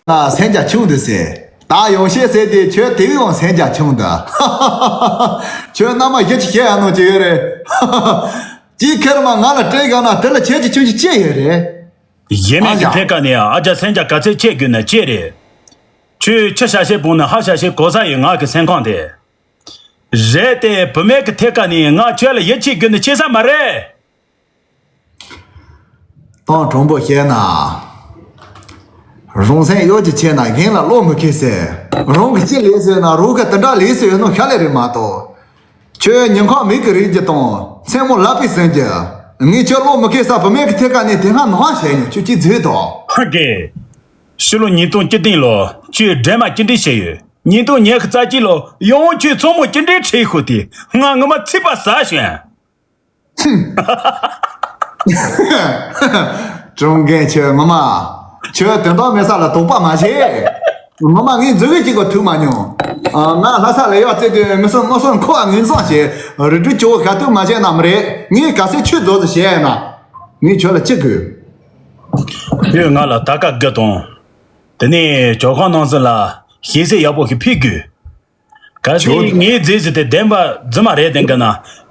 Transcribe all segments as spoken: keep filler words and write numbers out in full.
ན་སེམས་རྒྱ་ཆུང་འདུག་ཟེར། ད་ཡོང་ཤེས་ཟེར་དེ་ཁྱོད་དེ་ཡང་སེམས་རྒྱ་ཆུང་འདུག་ཁྱོད་རྣམ་པ་གཞི་ཅི་བཤད་ཡ་ནོ་ཅི་ཡོད་རེད། ཅིའི་ཁེར་མ་ང་ལ་སྤྲད་ག་ན་དེ་ལ་ཁྱེད་ཀྱི་ཆུང་ཆུང་ཅི་ཡོད་རེད། ཡེ་མེད་ཀྱི་ཨ་ཐད་ཀ་ནས་ཨ་ཅག་སེམས་རྒྱ་ག་ཚད་ཆེ་དགོས་ན་ཆེ་རེད། ཁྱོད་ཆུ་ཤ་ཤེད་བོང་ནས་ཧ་ཤ་ཤེད་གོ་ས་ཡོད་ང་གི་སེམས་ཁོང་དེ། རེད་དེ་བུད་མེད་ཀྱི་ཐད་ཀ་ནས་ང་ཁྱོད་ལ་ཡིད་ཆེས་དགོས་ནི་ཆེ་ས་མ་རེད། ཏང་དྲང་པོ་བཤད་ན། རང་སེམས་གཡོ་ཅིག་ཆེ་ན་གཞན་ལ་བློ་མི་ཁེལ་ཟེར། རང་གི་ཅི་ལས་ཟེར་ན་རང་གི་དེ་འདྲ་ལས་ཟེར་ནོ་ཤ་ལས་རེད་མ་གཏོགས། ཁྱོད་ཉིན་ཁ་མིག་གི་རིགས་ཀྱི་དང་མཚན་མོ་ལབ་པའི་ཟིན་གྱི། ངས་ཁྱོད་བློ་མི་ཁེལ་ས་བུད་མེད་ཀྱི་ཐད་ཀ་ནས་དེ་སྔ་ནང་བཤད་མྱོང་ཁྱོད་ཅི་མཛོད་དོ། ཧ་གེ། ཕྱི་ལོ་ཉིས་སྟོང་བཅུ་བདུན་ལོ་ཁྱོད་འདྲེ་མ་ཅི་འདྲེ་བྱས་ཡོད། ཉིས་སྟོང་ཉི་ཤུ་རྩ་གཅིག་ལོ་ཡང་ཁྱོད་མཚོ་མོ་ཅི་འདྲེ་ཁྲིད་ཤོག་དེ་ང་ངོ་མ་ཚིག་པ་ཟ་བྱོན། ཀྲུང་རྒན་ཁྱོད་ངོ་མ། ཁྱོད་དོན་དག་མེད་ས་ལ་དོགས་པ་མ་བྱེད། ངོ་མ་ངས་འཛུལ་གི་གཅིག་པ་ཐུག་མ་མྱོང་། ང་ལྷ་ས་ལ་ཡག་བཙལ་དུས་མི་སེམས་མནོ་སེམས་འཁོར་བ་ངན་བཟང་བྱེད་རི་སྒྲུ་ཅོ་བོ་ཤ་ཐུག་མ་བྱས་ན་མི་རེད། ངས་ག་སེ་ཆུ་རྫོགས་སུ་བྱས་ན། ངས་ཁྱོད་ལ་ཅི་དགོས། ཁྱོད་ང་ལ་ད་ཀ་དགུ་དང་། དེ་ནས་ཇོ་ཁང་ནང་ཟིན་ལ་ཤེས་ཚད་ཡག་པོ་ཞིག་ཕུལ་དགོས། གལ་སྲིད་ཇོ་ངའི་རྫས་ཟིན་དེ་བདེན་པ་རྫུན་མ་རེད་བདེན་གི་ན་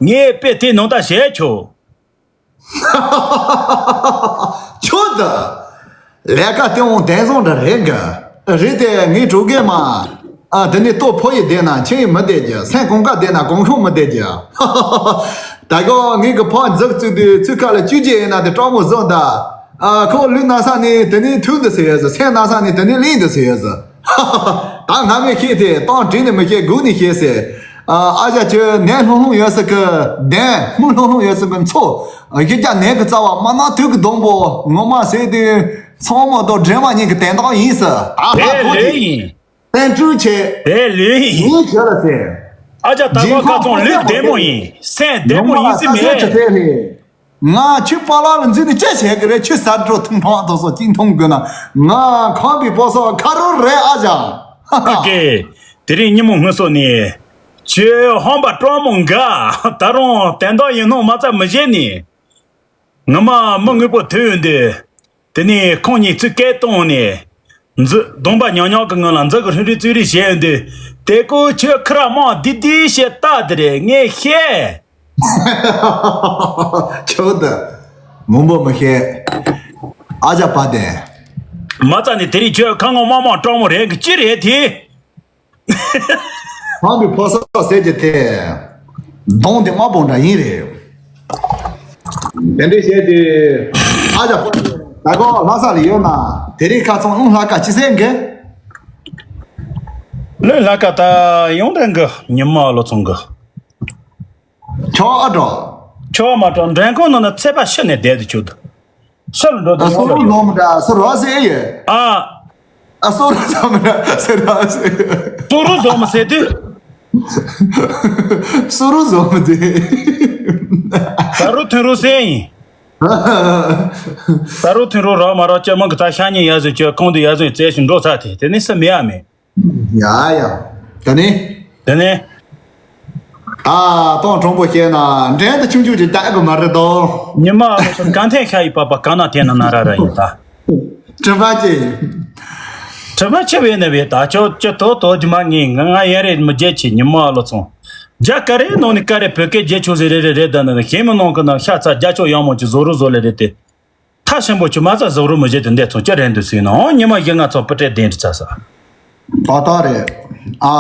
ངས་དཔེ་དེ་ནང་ལྟ་བྱས་ཆོག་ཆོག་ད། ལས་ཀ་སྟེང་འོང་བདེན་བཟང་འདྲ་རེད་གི། རེད་དེ་ངའི་གྲོགས་རྒན་མ། ཨ་དེ་ནས་ལྟོ་ཕོ་ཡི་བསྡད་ན་ཁྱིམ་ཡི་མི་བསྡད་རྒྱུ་སེམས་གོང་ཀ་བསྡད་ན་གོང་ཤོང་མི་བསྡད་རྒྱུ། ད་གོ་ངའི་གི་ཕ་འཛུགས་བཙུགས་དུས་ཚུལ་ཁ་ལ་བཅུ་གཅིག་ཡིན་ན་དེ་སྤྲང་མོ་བཟོ་ད། ཨ་ཁོ་ལུས་ན་ས་ནས་དེ་ནས་ཐུག་འདི་ཟེར་ཡོད་ཟེར་སེམས་ན་ས་ནས་དེ་ནས་གླིང་འདི་ཟེར་ཡོད་ཟེར། ད་སྔ་མས་ཤེས་ཏེ་སྟངས་དྲན་ནས་མི་ཤེས་སྒུག་ནས་ཤེས་ཟེར། ཨ་ཨ་ཅག་ཁྱོད་ནད་ལྷུང་ལྷུང་ཡོད་ཟེར་གི་གདན་སྨུག་ལྷུང་ལྷུང་ཡོད་ཟེར་གི་མཚོ། གཞི་རྒྱ་ནད་ཀྱི་རྩ་བ་མ་ན་དུག་གི་སྡོང་པོ་ངོ་མ་ཟེར་དུས་ཚང་མ་དང་འདྲེ་མ་གཉིས་ཀྱི་དན་རྟགས་ཡིན་ཟེར། ད་ཧ་གོ་གི་ཡིན། བསྟན་སྤྲུལ་ཆེ། དེ་ལོས་ཡིན། ངས་ཁྱོད་ལ་ཟེར། ཨ་ཅག་ད་རྗེས་གོ་ཁ་ཁོང་ཚོང་ལུས་བདེ་མོ་ཡིན་སེམས་བདེ་མོ་ཡིན་སྲིད་མེད། ཁ་ཟས་ཅི་ཟེར་རེད། ང་ཁྱོད་པཱ་ལགས་ལ་འཛུལ་ནས་ཅི་བྱེད་ཀྱི་རེད། ཁྱོད་ཟ་འགྲོ་ཐུང་ཐང་དོ་སོ་གཅིག་མཐོང་དགོས་ན་ང་ཁམས་པའི་སྤོ་སོ་ཁ་རོ་རེད་ཨ་ཅག་ཨ་ཀེ། དེ་རིང་ཉིན་མོ་སྔོན་སོ་ནས་ཁྱོད་ཧམ་པ་སྤྲང་མོ་འགའ་ད་རུང་དན་རྟགས་ཡིན་སྣང་མ་རྩ་མི་བྱེད་ནས། ངོ་མ་མི་དངོས་པོ་ཐུག་ཡོང་དུས། དེ་ནས་ཁོང་གཉིས་ཚུར་སྐད་བཏང་ནས། མཛུ་གདོང་པ་ཉག་ཉག་གི་ངང་ལ་མཛུ་གུ་ཧྲིལ་ཧྲིལ་བཙུགས་རེས་བྱས་ཡོང་དུས། དེ་ཀོ་ཁྱོད་ཁ་ར་མང་བདེ་བདེ་བྱས་ལྟ་དེ་རེད་ངས་ཤེས། ཁྱོད་དེ། མང་པོ་མི་ཤེས། ཨ་ཅག་པ་དེ། མ་རྩ་ནས་དེ་རིང་ཁྱོད་ཁ་ངོ་མ་མང་སྤྲང་མོ་རེད་གི་ཅི་རེད་དེ། ཁམས་པའི་ཕོ་སོ་ཟེར་གྱི་དེ། གདོང་དེ་དམར་པོ་འདྲ་ཡིན་རེད། དེ་འདྲའི་བྱས་ཏེ། ཨ་ཅག་ཕོ་ད་གོ་ལྷ་ས་ལ་ཡོད་ན་དེ་རིང་ཁ་ཚང་ཨུང་ལྷ་ཁ་ཅི་ཟེར་གི། ལོས་ལྷ་ཁ་ད་ཡོང་དྲན་གི་ཉི་མ་ལོ་ཚོང་གི། ཆོག་ཨ་འགྲོ། ཆོག་མ་འགྲོ་མགྲོན་ཁང་ནང་ན་ཚད་པ་ཤི་ནས་བསྡད་དུ་ཆུག་ད། ཤི་ལ་འགྲོ་ད་ཨ་སོ་རུ་ལོ་མི་འདྲ་སོ་རུ་ཨ་ཟེར་ཡོད། ཨ། ཨ་སོ་རུ་ཟོ་མི་འདྲ་སོ་རུ་ཨ་ཟེར་ཡོད། སོ་རུ་ཟོ་མི་ཟེར་དུས། སོ་རུ་ཟོ་མི་ཟེར། ད་རུ་ཐུན་རུ་ཟེར་ཡིན། ད་རུ་ཐུན་རུ་རོགས་མ་རོགས་ཅི་མང་གི་ད་ཤ་ཉེ་ཡ་ཟོས་ཅི་ཁོང་དུ་ཡ་ཟོས་བཙལ་ཞིང་འགྲོ་ཚར་དེ་དེ་ནི་སུ་མེད་ཡ་མེད། ཡ་ཡ། ད་ནི། དེ་ནས། ད་སྟོང་གྲོང་པོ་བཤད་ན་འགྲན་དུ་ཆུང་ཆུང་ཅིག་བལྟ་དགོས་མ་རེད་དོ། ཉི་མ་ཨ་ལོ་ཚོ་གན་ཐན་ཤ་ཡི་པ་པ་ག་ན་དེ་ན་ན་ར་ར་ཡིན་ད། དྲི་བ་ཅི་ཡིན། དྲི་བ་ཆེ་བས་ནི་བས་ད་ཁྱོད་ཁྱོད་དོ་དོ་ཇི་མ་ངས་ང་ང་ཡན་རེད་མི་བརྗེད་ཆེ་ཉི་མ་ཨ་ལོ་ཚོ། རྒྱ་ག་རེ་ནང་ནས་ག་རེ་བོད་སྐད་བརྗེད་ཆོག་ཟེར་རེད་རེད་རེད་ད་ནི་ཞེ་མི་ནང་གི་ན་ཤ་ཚ་རྒྱ་ཆོག་ཡང་མོ་ཅིག་བཟོ་རུ་བཟོ་ལེ་རེད་དེ། ཐག་ཆེན་པོ་ཁྱོད་མ་རྩ་བཟོ་རུ་མི་བྱེད་དུ་འདས་ཚོ་ཅི་རེད་འདུག་ཟེར་ན་འོ་ཉི་མ་བཞི་ལྔ་ཚོ་པུ་ཏྲེ་གདན་དུ་ཚ་ས། ཏག་ཏག་རེད། ཨ།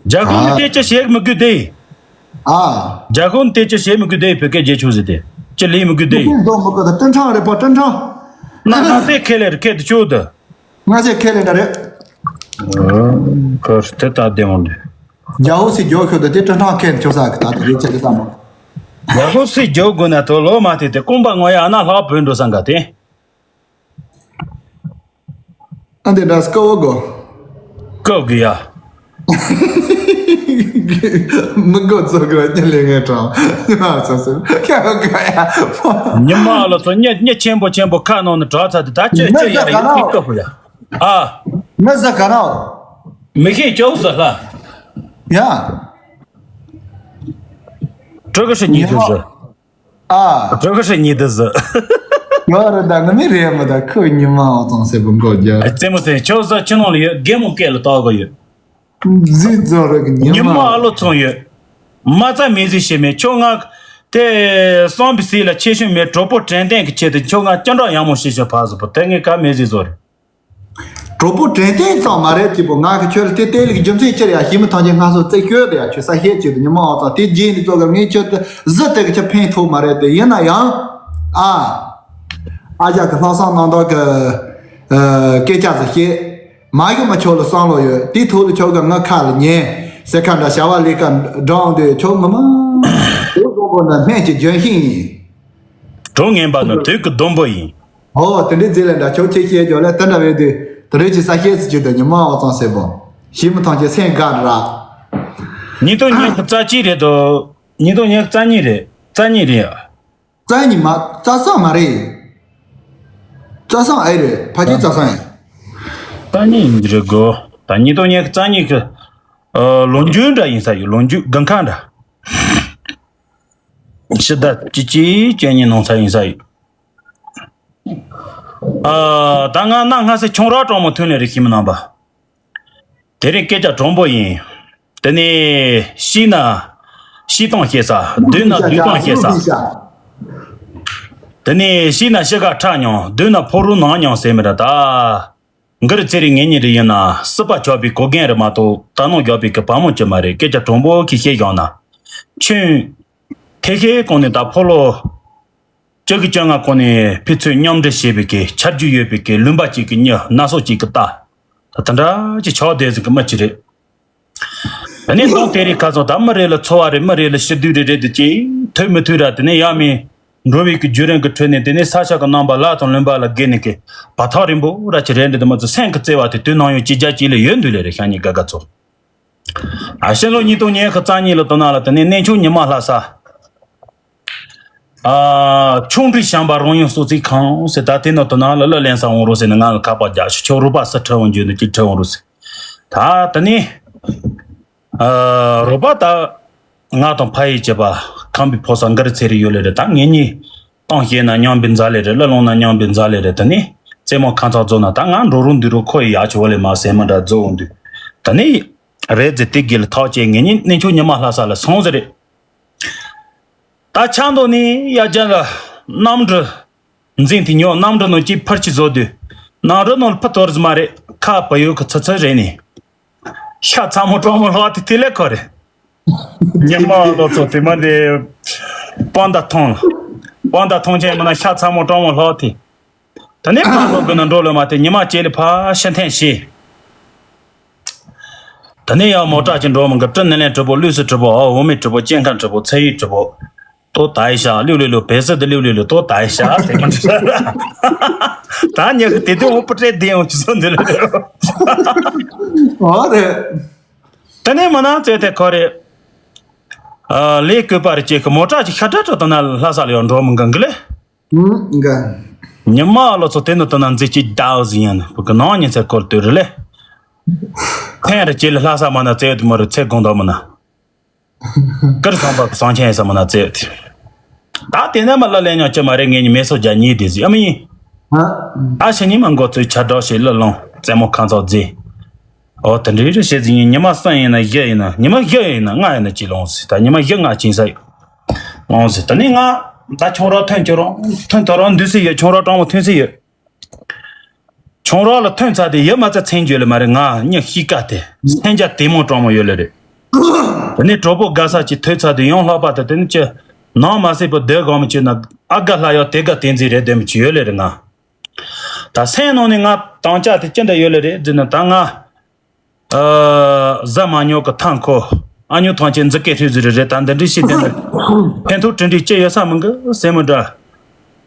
རྒྱ་གོང་ནི་ཨ། དེ་ཅི་བྱེད་མི་དགོས་དེ། ཨ། རྒྱ་གོང་དེ་ཅི་བྱེད་མི་དགོས་དེ་བོད་སྐད་རྒྱལ་ཆུང་ཟེར་དེ། ཅི་ལས་མི་དགོས་དེ། ཁྱེད་བཟོ་མི་དགོས་ད་ཏུན་ཁྲང་རེད་པ་ཏུན་ཁྲང་། ན་ན་དེ་ཁས་ལེར་ཁས་དུ་ཆོག་ཏུ། ང་ཚོས་ཁས་ལེན་འདྲ་རེད། ཨ། ཁར་དེ་ལྟ་བདེ་འོང་དུས། རྒྱ་ཧོ་སི་རྒྱོ་ཤོད་དུ་དེ་ཏུན་ཁྲང་ཁས་དུ་ཆོག་ས་གི་ད་དེ་རེད་ཆེ་དེ་ལྟ་མོ། རྒྱ་ཧོ་སི་རྒྱོ་དགོས་ན་དོ་ལོ་མ་དེ་དེ་ཀོང་པ་ངོ་ཡ་ཨ་ན་ལྷག་བོད་འགྲོ་ས་འགའ་དེ། ཨ་འདི་འདྲ་སྐོ་བོ་གོ། སྐོ་དགོས་ཡ། མི་གོ་ཚོ་གི་ར་ཉི་ལེ་ངའི་གྲང་ཉི་མ་ཚ་ཟེར་ཁ་ག་ཡ། ཉི་མ་ལ་ཚོ་ཉི་ཉི་ཆེན་པོ་ཆེན་པོ་ཁ་ནང་ནས་གྲགས་ཚ་དེ་ད་ཅི་མི་ཅི་ཟ་ཡ་ག་ཡིན་ན་ཅི་སྐོ་བོ་ཡ། ཨ། མི་ཟ་ག་ན། མི་ཤེས་ཅོག་ཟ་ལ། ཡ། ཀྲུ་གི་ཧྲི་ཉི་ཤུ་ཟ། ཨ། ཀྲུ་གི་ཧྲི་ཉི་དུ་ཟི། ཡོད་རེད་ད། ནི་མི་རེད་མི་ད། ཁོས་ཉི་མ་འོ་ཙང་སེ་བུ་མགོ་རྒྱ། རྩེད་མོ་དེ་ཁྱོད་ས་ཁྱི་ནང་ལ་ཡོད། རྒན་མོ་སྐད་ལ་བཏགས་གི་ཡོད། རྫི་རྫོ་རེད་གི་ཉི་ཉི་མ་མ་ཨ་ལོ་ཚོང་ཡོད། མ་རྩ་མེད་ཟིག་བྱེད་མེད་ཁྱོད་ང་། དེ་བསམ་པའི་སྲིད་ལ་ཆེ་ཤོས་མེད། གྲོགས་པོ་དྲན་རྟེན་གི་ཆེད་དུ་ཁྱོད་ང་སྐྱོན་འདྲ་ཡག་མོ་བྱེད་བྱེད་ཕ་ཟིག་པོ་དེ་ངས་ག་མེད་ཟིག་བཟོ་རེད། གྲོགས་པོ་དྲན་རྟེན་ཙམ་མ་རེད་ཅེས་པོ། ང་གི་ཁྱོད་ལ་དེ་བལྟས་ལེ་གི་རྒྱུ་མཚན་ཅི་རེད་ཡ། ཞི་མི་ཐང་ཆེན་སྔ་སོ་རྩེ་ཤོད་དེ་ཡ། ཁྱོད་ས་ཤེད་ཅིག་ཏུ་ཉི་མ་འོ་ཙང་དེ་རྗེས་ནས་ཙོ་ག་ངས་ཁྱོད་དེ་གཟི་དེ་གི་ཁྱོད་ཕན་ཐོགས་མ་རེད་དེ། ཡིན་ན་ཡང་ཨ། ཨ་ཅག་གི་ལྷག་བསམ་རྣམ་དག་གི་སྐད་ཆ་ཟིག་བཤད། མ་གཞི་མ་ཁྱོད་ལ་བསམ་བློ་ཡོད། དེ་ཐོག་ལ་ཁྱོད་གི་ངའི་ཁ་ལ་ཉན་ཟེར་ཁ་འདྲ་བྱ་བ་ལས་ཀ་འགྲང་དུས་ཁྱོད་ངོ་མ་དེ་བཟང་པོ་ན་སྨན་གྱི་ལྗོན་ཤིང་ཡིན། གྲོགས་ངན་པ་ནི་དུག་གི་སྡོང་པོ་ཡིན། ཨོ་དེ་འདྲའི་རྫས་ལས་འདྲ་ཁྱོད་ཁྱེད་བཤད་རྒྱུ་ལས་དེ་འདྲ་བས་དུས་དེ་རེད་ཅི་ས་ཤེས་སུ་ཅི་དུ་ཉི་མ་འོ་ཙང་སེ་བུ། ཞི་མི་ཐང་ཆེན་སེམས་དགའ་ར། ཉིས་སྟོང་ཉི་ཤུ་རྩ་གཅིག་རེད་དོ། ཉིས་སྟོང་ཉི་ཤུ་རྩ་གཉིས་རེད། རྩ་གཉིས་རེད་ཡ། རྩ་གཉིས་མ་རྩ་གསུམ་མ་རེད། རྩ་གསུམ་ཨེ་རེད། ཕ་ཆེ་རྩ་གསུམ་ཡིན། རྩ་གཉིས་ཡིན་གྱི་རེད་གོ། ད་ཉིས་སྟོང་ཉི་ཤུ་རྩ་གཉིས་ཀྱི་ཨ་ལོ་མཇུག་འདྲ་ཡིན་ས་ཡོད། ལོ་མཇུག་དགུན་ཁ་འདྲ། ཕྱི་ཟླ་བཅུ་གཅིག་བཅུ་གཉིས་ནང་ཚ་ཡིན་ས་ཡོད། ཨ་ད་ང་གནའ་སྔ་སེ་ཁྱུང་ར་གྲོང་མོ་ཐོན་ནས་རེད། ཤི་མི་ནང་པ། དེ་རིང་སྐད་ཆ་དྲང་པོ་ཡིན། དེ་ནས་ཤི་ན་ཤི་སྟངས་བཤད་ས། སྡོད་ན་སྡོད་སྟངས་བཤད་ས། དེ་ནས་ཤི་ན་ཤི་ག་ཁྲག་མྱོང་། སྡོད་ན་ཕོ་རུ་ནང་མྱོང་ཟེར་མི་ར་ད། འགར་ཚེ་རིང་ངེད་གཉིས་རེ་ཡིན་ན་སྲིད་པ་ཆགས་པའི་གོ་རྒན་རེད་མ་གཏོགས་ད་ནང་རྒྱག་པའི་གི་བ་མོ་ཅི་མ་རེད། སྐད་ཆ་དྲང་པོ་གི་བཤད་བཞག་ན། ཁྱོད་ཐེ་ཤེ་གོང་ནས་ད་ཕོ་ལོ་བཅུ་གི་བཅོ་ལྔ་གོང་ནས་ཕི་ཚོས་མཉམ་འབྲེལ་བྱས་པའི་གི་ཆ་རྒྱུས་ཡོད་པའི་གི་ལུང་པ་གཅིག་གི་མྱི་སྣ་ཚོགས་གཅིག་གི་ལྟ་ད་དེ་འདྲ་ཅིག་ཆགས་བསྡད་ཟིག་གི་མི་ཅི་རེད། ཨ་ནི་མདོ་དེ་རིགས་ཁ་སང་ད་མི་རེ་ལ་འཚོ་བ་རེད། མི་རེ་ལ་ཤི་དུས་རེད་རེད་དེ་ཅི་ཐུབ་མི་ཐུབ་ར། དེ་ནས་ཡང་མི་འགྲོ་བའི་གི་བརྒྱུད་རིམ་གི་ཁྲོད་ནས་དེ་ནས་ས་ཆ་གི་རྣམ་པ་ལ་དང་ལུང་པ་ལ་བརྒལ་ནས་གི་བར་ཐག་རིང་པོ་ར་ཅི་རེད་འདི་དུ་མ་ཚོ་སེམས་ཀྱི་བརྩེ་བ་དེ་དུས་ནམ་ཡང་ཅི་རྒྱ་ཅི་ལས་ཡོད་འདུག་ལེ་རེད། ཤ་ཉེ་དགའ་དགའ་ཚོ། ཨ་ཕྱི་ལོ་ཉིས་སྟོང་ཉི་ཤུ་རྩ་གཉིས་ལོ་དོ་ན་ལ་དེ་ནས་གནས་ཆུང་ཉི་མ་ལྷ་ས། ཨ། ཆུང་འདྲིས་བྱམས་པ་རང་ཡང་གསོ་ཚིགས་ཁང་ཟེར། ད་དེ་ནང་དུ་ནང་ལ་གླུ་ལེན་ས་འོང་རོགས་ཟེར་ནས་ང་ལ་ཁ་པར་རྒྱག་ཤོག་ཁྱོད་རོགས་པ་སུ་ཁྲིད་འོང་རྒྱུ་འདུག་ཅིག་ཁྲིད་འོང་རོགས་ཟེར། ད་དེ་ནས་ཨ། རོགས་པ་ད་ང་དང་ཕ་ཡུལ་གྱི་པ་ཁམས་པའི་ཕོ་གསར་འགར་ཚེ་རིང་ཡོད་ལེ་རེད། ད་ངེད་གཉིས་གཏམ་བཤད་ན་མཉམ་པའི་མཛའ་ལེ་རེད། གླུ་སློང་ན་མཉམ་པའི་མཛའ་ལེ་རེད། དེ་ནས་རྩེད་མོ་ཁ་མཚར་རྫོགས་ན་ད་ང་འགྲོ་རུང་འདུག་རུང་ཁོ་ཡི་ཡག་ཆེ་བ་ལས་མ་ཟེར་མི་འདྲ་རྫོགས་འོང་དུས་དེ་ནས་རེད་ཟེར། དེ་དགེ་ལ་ཐག་བཅད་ངེད་གཉིས་གནས་ཆུང་ཉི་མ་ལྷ་ས་ལ་སོང་ཟེར་རེད། ད་ཆ་མདོ་ནས་ཡར་རྒྱ་ལ་གནམ་གྲུ་འཛིན་དེ་ཉོ། གནམ་གྲུ་ནང་གཅིག་ཕར་གཅིག་བཟོ་དུས་གནམ་གྲུ་ནང་ལ་ཕུ་གཏོར་ཟི་མ་རེད། ཁ་བུ་ཡུག་གི་ཚི་ཚི་རེད་ནས་ཤ་ཚ་མོ་གྲོགས་མོ་ལྷག་དེ་དེ་ལས་ཁོ་རེད། ཉི་མ་ལོ་ཚོ་དེ་མ་དེ་པང་ད་ཐོང་ལ་པང་ད་ཐོང་ཆེན་མ་ན་ཤ་ཚ་མོ་གྲོགས་མོ་ལྷག་དེ། ད་ནས་ཕར་ལོག་དགོས་ན་འགྲོ་ལོ་མ་དེ་ཉི་མ་བྱེད་ལས་ཕ་ཤི་འཐེན་ཤི། ད་ནས་ཡང་མོ་ཊ་ཅིག་འགྲོ་མི་དགོས། ཀྲི་ནི་ལན་གྲི་པོ་ལུས་སུ་གྲི་པོ་ཨོ་འོ་མའི་གྲི་པོ་སྐྱེ་ཁམས་གྲི་པོ་ཚ་ཡི་གྲི་པོ། ཏོ་ད་ཡི་ཤ་ལིའུ་ལིའུ་ལིའུ་བེ་སི་དི་ལིའུ་ལིའུ་ལིའུ་ཏོ་ད་ཡི་ཤ་དེ་མ་འདྲ། ད་ཉག་གི་དེ་དུས་འོ་པུ་ཏྲེ་དེ་འོ་ཅི་སོ་འདི་ལ་རེད། ཨོ་རེད། ད་ནས་མ་ན་བཙལ་ཏེ་ཁོ་རེད། ཨ་ལས་བསྐོས་པ་རེད་ཅེས་ཀི་མོ་ཊ་ཅིག་ཤ་ཏྲ་ཏྲ་དང་ན་ལྷ་ས་ལ་ཡང་འགྲོ་མི་འགའ་འགི་ལེ། ཨུམ་འགའ། ཉི་མ་ལོ་ཚོ་དེ་ནི་དུ་ན་མཛེས་ཀྱི་ཟླ་བ་ཟིན་ཡང་ནི་བུ་གི་ནང་ཉིན་ཚེ་སྐོར་དུ་རུ་ལེ། ཕན་རི་ཅི་ལི་ལྷ་ས་མ་ན་བཙལ་དུ་མ་རུ་ཚེ་དགོང་དོ་མ་ན། ཀིར་ཚང་པ་གི་སང་ཆེན་ཡིན་ས་མ་ན་བཙལ་དུ། ད་དེ་ནས་མ་ལ་ལས་ཉོ་ཅི་མ་རེད། ངེད་གཉིས་མེ་སོ་རྒྱ་གཉིས་དེ་ཟིན་ཨ་མི་ཡིན། ཨ་ཤི་ཉི་མ་འགོ་ཚོས་ཆ་སྒྲོག་ཞིག་ལ་ལོང་རྩེད་མོ་ཁ་མཚོག་རྫི། ཨོ་དེ་འདྲའི་རེ་བྱེད་ཟིན་ཡིན། ཉི་མ་གསུམ་ཡིན་ན་བཞི་ཡིན་ན་ཉི་མ་བཞི་ཡིན་ན་ལྔ་ཡིན་ན་ཅི་ལོང་ཟིན། ད་ཉི་མ་བཞི་ལྔ་ཅིན་ས་ཡོད། ལོང་ཟིན། ད་ནི་ང་ད་ཁྱུང་རོགས་ཐོན་ཁྱོད་རང་ཐོན་ཐོ་རང་འདུས་སུ་ཡོད། ཁྱུང་རོགས་གྲོང་མོ་ཐོན་སུ་ཡོད། ཁྱུང་རོགས་ལ་ཐོན་ཚར་དེ་ཡོད་མ་ཚད་མཚན་བརྗོད་ལ་མ་རེད། ང་མྱི་གཤིས་ཀ་དེ་མཚན་རྒྱ་དེ་མོ་གྲོང་མོ་ཡོད་ལེ་རེད། དེ་ནས་གྲོགས་པོ་དགའ་ས་ཅིག་ཐོས་ཚར་དེ་ཡང་ལྷག་པ་དེ་དེ་ནི་ཅི་ནང་མ་སྲིད་པོ་སྡོད་དགོས་མི་ཅི་ན་ཨ་དགའ་ལྷ་ཡོད་དེ་དགའ་དེ་འཛིན་རེད་དེ་མི་ཅི་ཡོད་ལེ་རེད་ང་། ད་སེམས་ནང་ནས་ང་དང་ཅག་དེ་ཅི་འདྲ་ཡོད་ལེ་རེད་ཟེར་ན་ད་ང་ཨ་ཟ་མ་ཉོ་གི་ཐང་ཁོ་ཨ་ཉོ་ཐང་ཆེན་འཛི་སྐད་ཧྲིལ་ཟིག་རེད་རེད། ད་འདི་འདྲི་ཤེས་དེ་ནི་ཕན་ཐོགས་དྲིན་དྲིན་ཅི་ཡོད་ས་མི་འགི་ཟེར་མི་འདྲ།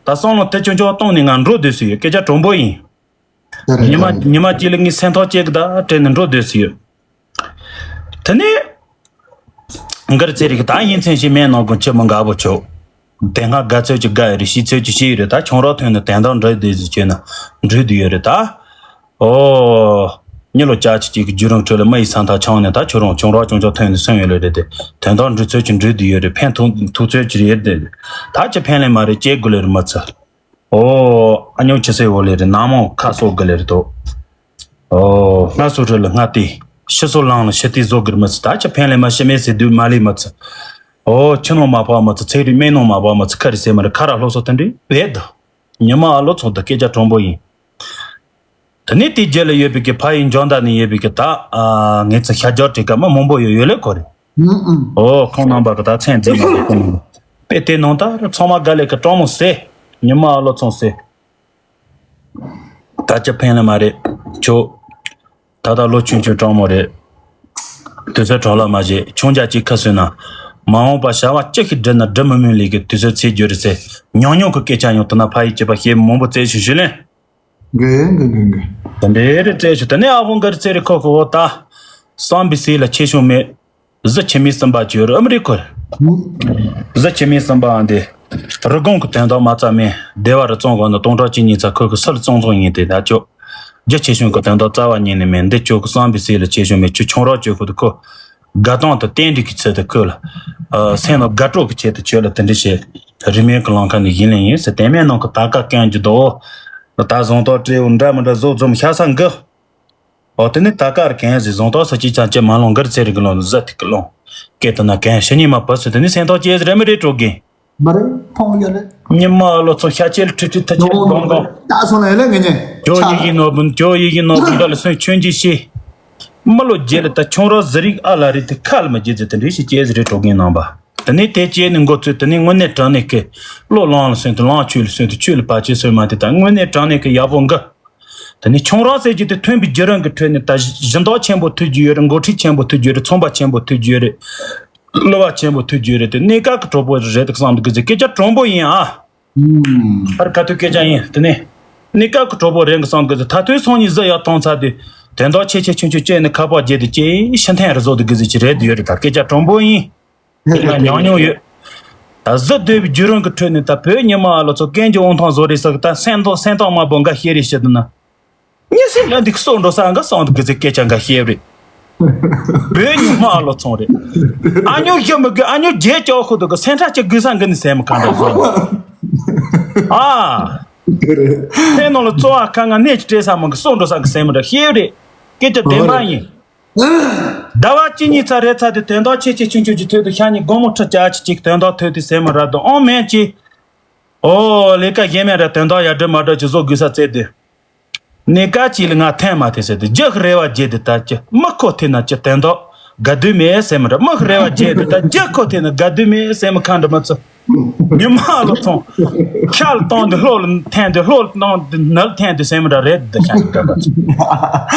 ད་བསམ་བློ་དེ་ཆུང་ཆུང་གཏོང་ནས་ང་འགྲོ་སྡོད་སུ་ཡོད། སྐད་ཆ་དྲང་པོ་ཡིན། ཉི་མ་ཉི་མ་གཅིག་ལ་ངའི་སེམས་ཐག་བཅད་གི་ད་དྲན་ནས་འགྲོ་སྡོད་སུ་ཡོད། དེ་ནས། འགར་ཚེ་རིག་ད་ཡིན་མཚན་ཞིག་མེད་ནང་ཀུན་ཆེ་མོ་འགའ་པོ་ཆོག་དེ་སྔ་དགའ་ཚོད་ཀྱི་དགའ་ཡོད་རེད། ཤི་ཚོད་ཀྱི་ཤི་ཡོད་རེད། ད་ཁྱུང་རོགས་ཐོན་ནས་དན་དང་འགྲིག་བསྡད་ཟིག་བྱས་ན་འགྲིག་བསྡད་ཡོད་རེད་ད། ཨོ། མྱི་ལོ་བཅུ་གཅིག་གི་བརྒྱུད་རིམ་ཁྲོད་ལ་མི་ཡི་ས་མཐའ་ཆང་ནས་ད་ཁྱོད་རང་ཁྱུང་རོགས་ཅུང་ཅུང་ཐོན་ནས་སོང་ཡོད་ལེ་རེད་དེ། དན་དང་འགྲིག་ཚོད་ཀྱི་འགྲིག་བསྡད་ཡོད་རེད། ཕན་ཐོགས་ཐུག་ཚོད་ཀྱི་རེད་དེ། ད་ཅི་ཕན་ལེ་མ་རེད་ཅེས་དགོས་ལེ་རེད་མ་ཚར། ཨོ། ཨ་ཉོ་ཆི་སེ་འོ་ལེ་རེད། ནང་མོ་ཁ་སོ་གི་ལེ་རེད་དོ། ཨོ། སྔ་སོ་རི་ལ་སྔ་ཏི། ཕྱི་སོ་ལང་ལ་ཕྱི་ཏི་བཟོ་གིར་མི་ཚི། ད་ཆ་ཕན་ལེ་མ་ཤི་མེ་སི་དུ་མ་ལི་མི་ཚི། ཨོ། ཆི་ནོ་མ་པ་མི་ཚི། ཚེ་རི་མེ་ནོ་མ་པ་མི་ཚི། ཁ་རི་སེ་མ་རི་ཁ་ར་ལྷོ་སོ་ཏན་རི་བེད་དོ། ཉི་མ་ཨ་ལོ་ཚོང་དུ་སྐད་ཆ་གྲོང་པོ་ཡིན། དེ་ནས་དེའི་རྗེས་ལ་ཡོད་པའི་གི་ཕ་ཡི་འཇོན་དག་ནས་ཡོད་པའི་གི་ད་ཨ་ངེད་ཚོ་ཤ་རྒྱག་བྲིས་ཀ་མི་མང་པོ་ཡོད་ཡོད་ལེ་གོ་རེད། ཨུམ་ཨུམ། ཨོ་ཁོང་རྣམ་པ་གི་ད་མཚན་འཛིན་མ་གི་ཁོང་དཔེ་དེ་ནང་ད་ཚང་མ་དགའ་ལེ་གི་སྤྲང་མོ་ཟེ། ཉི་མ་ཨ་ལོ་ཚོང་ཟེ། ད་ཅི་ཕན་ལེ་མ་རེད། ཁྱོད་ད་ལྟ་ལོ་ཆུང་ཆུང་སྤྲང་མོ་རེད། དུས་ཚོད་གྲོགས་ལ་མ་བྱེད། ཆུང་རྒྱ་གཅིག་ཁ་སོན་ན། མ་འོངས་པ་བྱ་བ་ཅི་ཞིག་བསྒྲུབ་ན་བསྒྲུབ་མི་མིན་ལས་ཀྱི་དུས་ཚོད་ཚེ་རྒྱུ་རེད་ཟེ། ཉུང་ཉུང་གི་སྐད་ཆ་ཡང་དུ་ན་ཕ་ཡི་བྱེད་པ་ཤེས་མང་པོ་བཙལ་ཞུ་ཞུ་ལེན། གི་གི་གི་གི། དེ་འདྲའི་རེ་བཙལ་ཞུ། དེ་ནས་ཨ་ཕོ་འགར་ཚེ་རི་ཁོ་ཁོ་བོ་ད། སམ་བི་སི་ལ་ཆེ་ཆུང་མེད། གཟི་ཆེ་མི་སམ་པ་ཅི་ཡོད་རེད་ཨ་མི་རི་ཁོ། གཟི་ཆེ་མི་སམ་པའང་དེ། རི་གོང་གི་དོན་དག་མ་རྩ་མེད། སྡེ་བ་རི་གཙང་གོ་ན་སྟོང་ཕྲག་གཅིག་གཉིས་ཚ་ཁོ་གི་སུ་ལ་གཙང་གཙང་ཡིན་ཏེ་ད་ཅོ། རྒྱུ་ཆེ་ཆུང་གི་དོན་དག་རྩ་བ་ཉིད་ནས་མེད། འདི་ཅོ་གི་སམ་བི་སི་ལ་ཆེ་ཆུང་མེད། ཁྱོད་ཆུང་རོགས་ཅོ་ཁོ་དེ་ཁོ། དགའ་སྟོན་དུ་རྟེན་འབྲེལ་གྱི་ཚུལ་དུ་ཁོ་ལ། ཨ་སེམས་ལ་དགའ་སྤྲོ་གི་ཆེད་དུ་ཁྱོད་ལ་དེ་འདྲ་བྱས། རི་མོའི་གི་ལང་ཁ་ནས་ཡིན་ལེ་ཡིན་ཟེར། དེ་མེད་ནང་གི་ད་ཀ་རྐྱང་རྒྱུ་དོ། ད་བཟང་ཐོག་སྤྲེའུ་འདྲ་མི་འདྲ་བཟོ་རྩོམ་ཤ་ས་འགི། ཨོ་དེ་ནི་ད་ཀ་ར་གན་ཟི་བཟང་ཐོག་ས་ཅི་ཆང་ཅི་མ་ལོང་གར་ཚེ་རིག་གི་ལོང་ཟ་ཐིག་གི་ལོང་། སྐད་དུ་ན་གན་ཤ་ཉི་མ་བུ་སུ་དེ་ནི་སེམས་ཐོག་ཅེས་རེ་མི་རེ་དྲོ་གིན། མ་རེད། ཕོང་ཡོད་རེད། ཉི་མ་ལོ་ཚོ་ཤ་ཆེ་ལ་ཁྲི་ཁྲི་ཐ་ཆེ་ལ་གོང་གོང་། ད་སོང་ལ་ཡོད་ལེ་ངེ་ཉེ། ཇོ་ཡི་གི་ནོ་བུན་ཇོ་ཡི་གི་ནོ་བུན་ད་ལ་སོན་ཆོན་ཅི་ཤི། མི་ལོ་རྗེས་ལ་ད་ཆུང་རོགས་ཟི་རིག་ཨ་ལ་རི་དེ་ཁ་ལ་མ་རྗེས་ཟི་དེ་འདྲི་ཤི་ཅེས་རེ་དྲོ་གིན་ནང་པ། དེ་ནས་དེ་ཅེས་ནི་འགོ་ཚུལ་དེ་ནས་དངོས་གནས་དྲང་གནས་ཀི། བློ་ལང་ལ་སོན་དུ་ལང་ཆོས་ལ་སོན་དུ་ཆོས་ལ་བ་ཅེ་སོན་མ་དེ་ད་དངོས་གནས་དྲང་གནས་ཀི་ཡག་པོ་འགི། དེ་ནི་ཆུང་རོགས་ཟེར་གྱི་དེ་ཐོན་པའི་བརྒྱུད་རིམ་གྱི་ཁྲོད་ནས་ད་སྦྱིན་བདག་ཆེན་པོ་ཐུག་རྒྱུ་ཡོད་རེད། འགོ་ཁྲིད་ཆེན་པོ་ཐུག་རྒྱུ་ཡོད་རེད། ཚོང་པ་ཆེན་པོ་ཐུག་རྒྱུ་ཡོད་རེད། གླུ་བ་ཆེན་པོ་ཐུག་རྒྱུ་ཡོད་རེད། དེ་གནས་སྐབས་ཀྱི་གྲོགས་པོ་རེད་དུ་བསམ་འདུག་གི་ཟེར་སྐད་ཆ་དྲང་པོ་ཡིན་ཨ། ཨུམ། ཨར་ག་ཐུག་སྐད་ཆ་ཡིན་དེ་ནས། གནས་སྐབས་ཀྱི་གྲོགས་པོ་རེད་གི་བསམ་འདུག་གི་ཟེར། ད་དུས་སང་ཉིན་གཟི་ཡག་གཏོང་ཚར་དུས། དོན་དག་ཆེ་ཆེ་ཆུང་ཆུང་བཅད་ནས་ཁ་པར་བརྒྱབ་དུས་ཅེ་ཤི་འཐེན་རེ་བཟོ་འདུག་གི་ཟེར་གྱི་རེད་དུ་ཡོད་རེད། ད་སྐད་ཆ་དྲང་པོ་ཡིན། དེ་ང་མྱོང་མྱོང་ཡོད། ད་གཟི་བསྡུས་པའི་བརྒྱུད་རིམ་གྱི་ཁྲོད་ནས་ད་བོད་ཉི་མ་ཨ་ལོ་ཚོ་སྐད་འཇོག་འོང་ཐང་བཟོ་རེད་ཟེར་གི། ད་སེམས་ཐོག་སེམས་ཐོག་དམར་པོ་འགའ་ཤེས་རེད་བཤད་དུ་ན། མྱི་སེམས་ལ་འདི་གི་སོགས་འགྲོ་ས་འགའ་སོང་འདུག་གི་ཟེར་སྐད་ཆ་འགའ་ཤེས་རེད། བོད་ཉི་མ་ཨ་ལོ་ཚོང་རེད། ཨ་ཉོ་ཞི་མི་དགོས། ཨ་ཉོ་རྗེས་ཀྱོག་ཁུ་འདུག་གི། སེམས་ཁྲ་ཅི་དགོས་ས་འགི་ནི་སེམས་གང་འདྲ་བཟོ་ཡིན། ཨ། སེམས་ནང་ལ་བཙོ་བ་ཁ་ང་གནས་ཀྱི་སྤྲད་ས་མང་གི་སོགས་འགྲོ་ས་གི་སེམས་འདྲ་ཤེས་རེད། སྐད་ཆ་བདེན་པ་ཡིན། ཟླ་བ་གཅིག་གཉིས་ཚར་རེད་ཚར་དུས་དོན་དག་ཆེ་ཆེ་ཆུང་ཆུང་གི་ཐོད་དུ་ཤ་ཉེ་སྒོར་མོ་ཁྲི་བཅུ་ཅིག་དོན་དག་ཐོད་དུ་སེམས་མ་ར་དུ་ཨོང་མེན་ཅི། ཨོ་ལས་ཀ་གཞན་མེད་ར་དོན་དག་ཡར་འགྲོ་མར་འགྲོ་ཅིག་བཟོ་དགོས་ས་བཙལ་དུས། གནས་སྐབས་གཅིག་ལ་ང་འཐེན་མ་ཐེ་ཟེར་དུས་རྒྱུ་གི་རེ་བ་བརྗེད་དུས་ད་ཅི་མི་ཁོ་ཐེ་ན་ཅི་དོན་དག་དགའ་དུས་མེད་སེམས་མ་ར། མི་གི་རེ་བ་བརྗེད་དུས་ད་རྒྱུ་ཁོ་ཐེ་ན་དགའ་དུས་མེད་སེམས་མ་ཁ་འདྲ་མ་ཚོ། ཉི་མ་ལོ་ཚོང་། ཁ་ལ་བཏང་དུས་ལྷོ་ལ་འཐེན་དུས་ལྷོ་ལ་བཏང་དུས་ནུ་ལ་འཐེན་དུས་སེམས་མ་ར་རེད་འདི་ཤ་ཉེ་འདྲ་ད་ཚོ།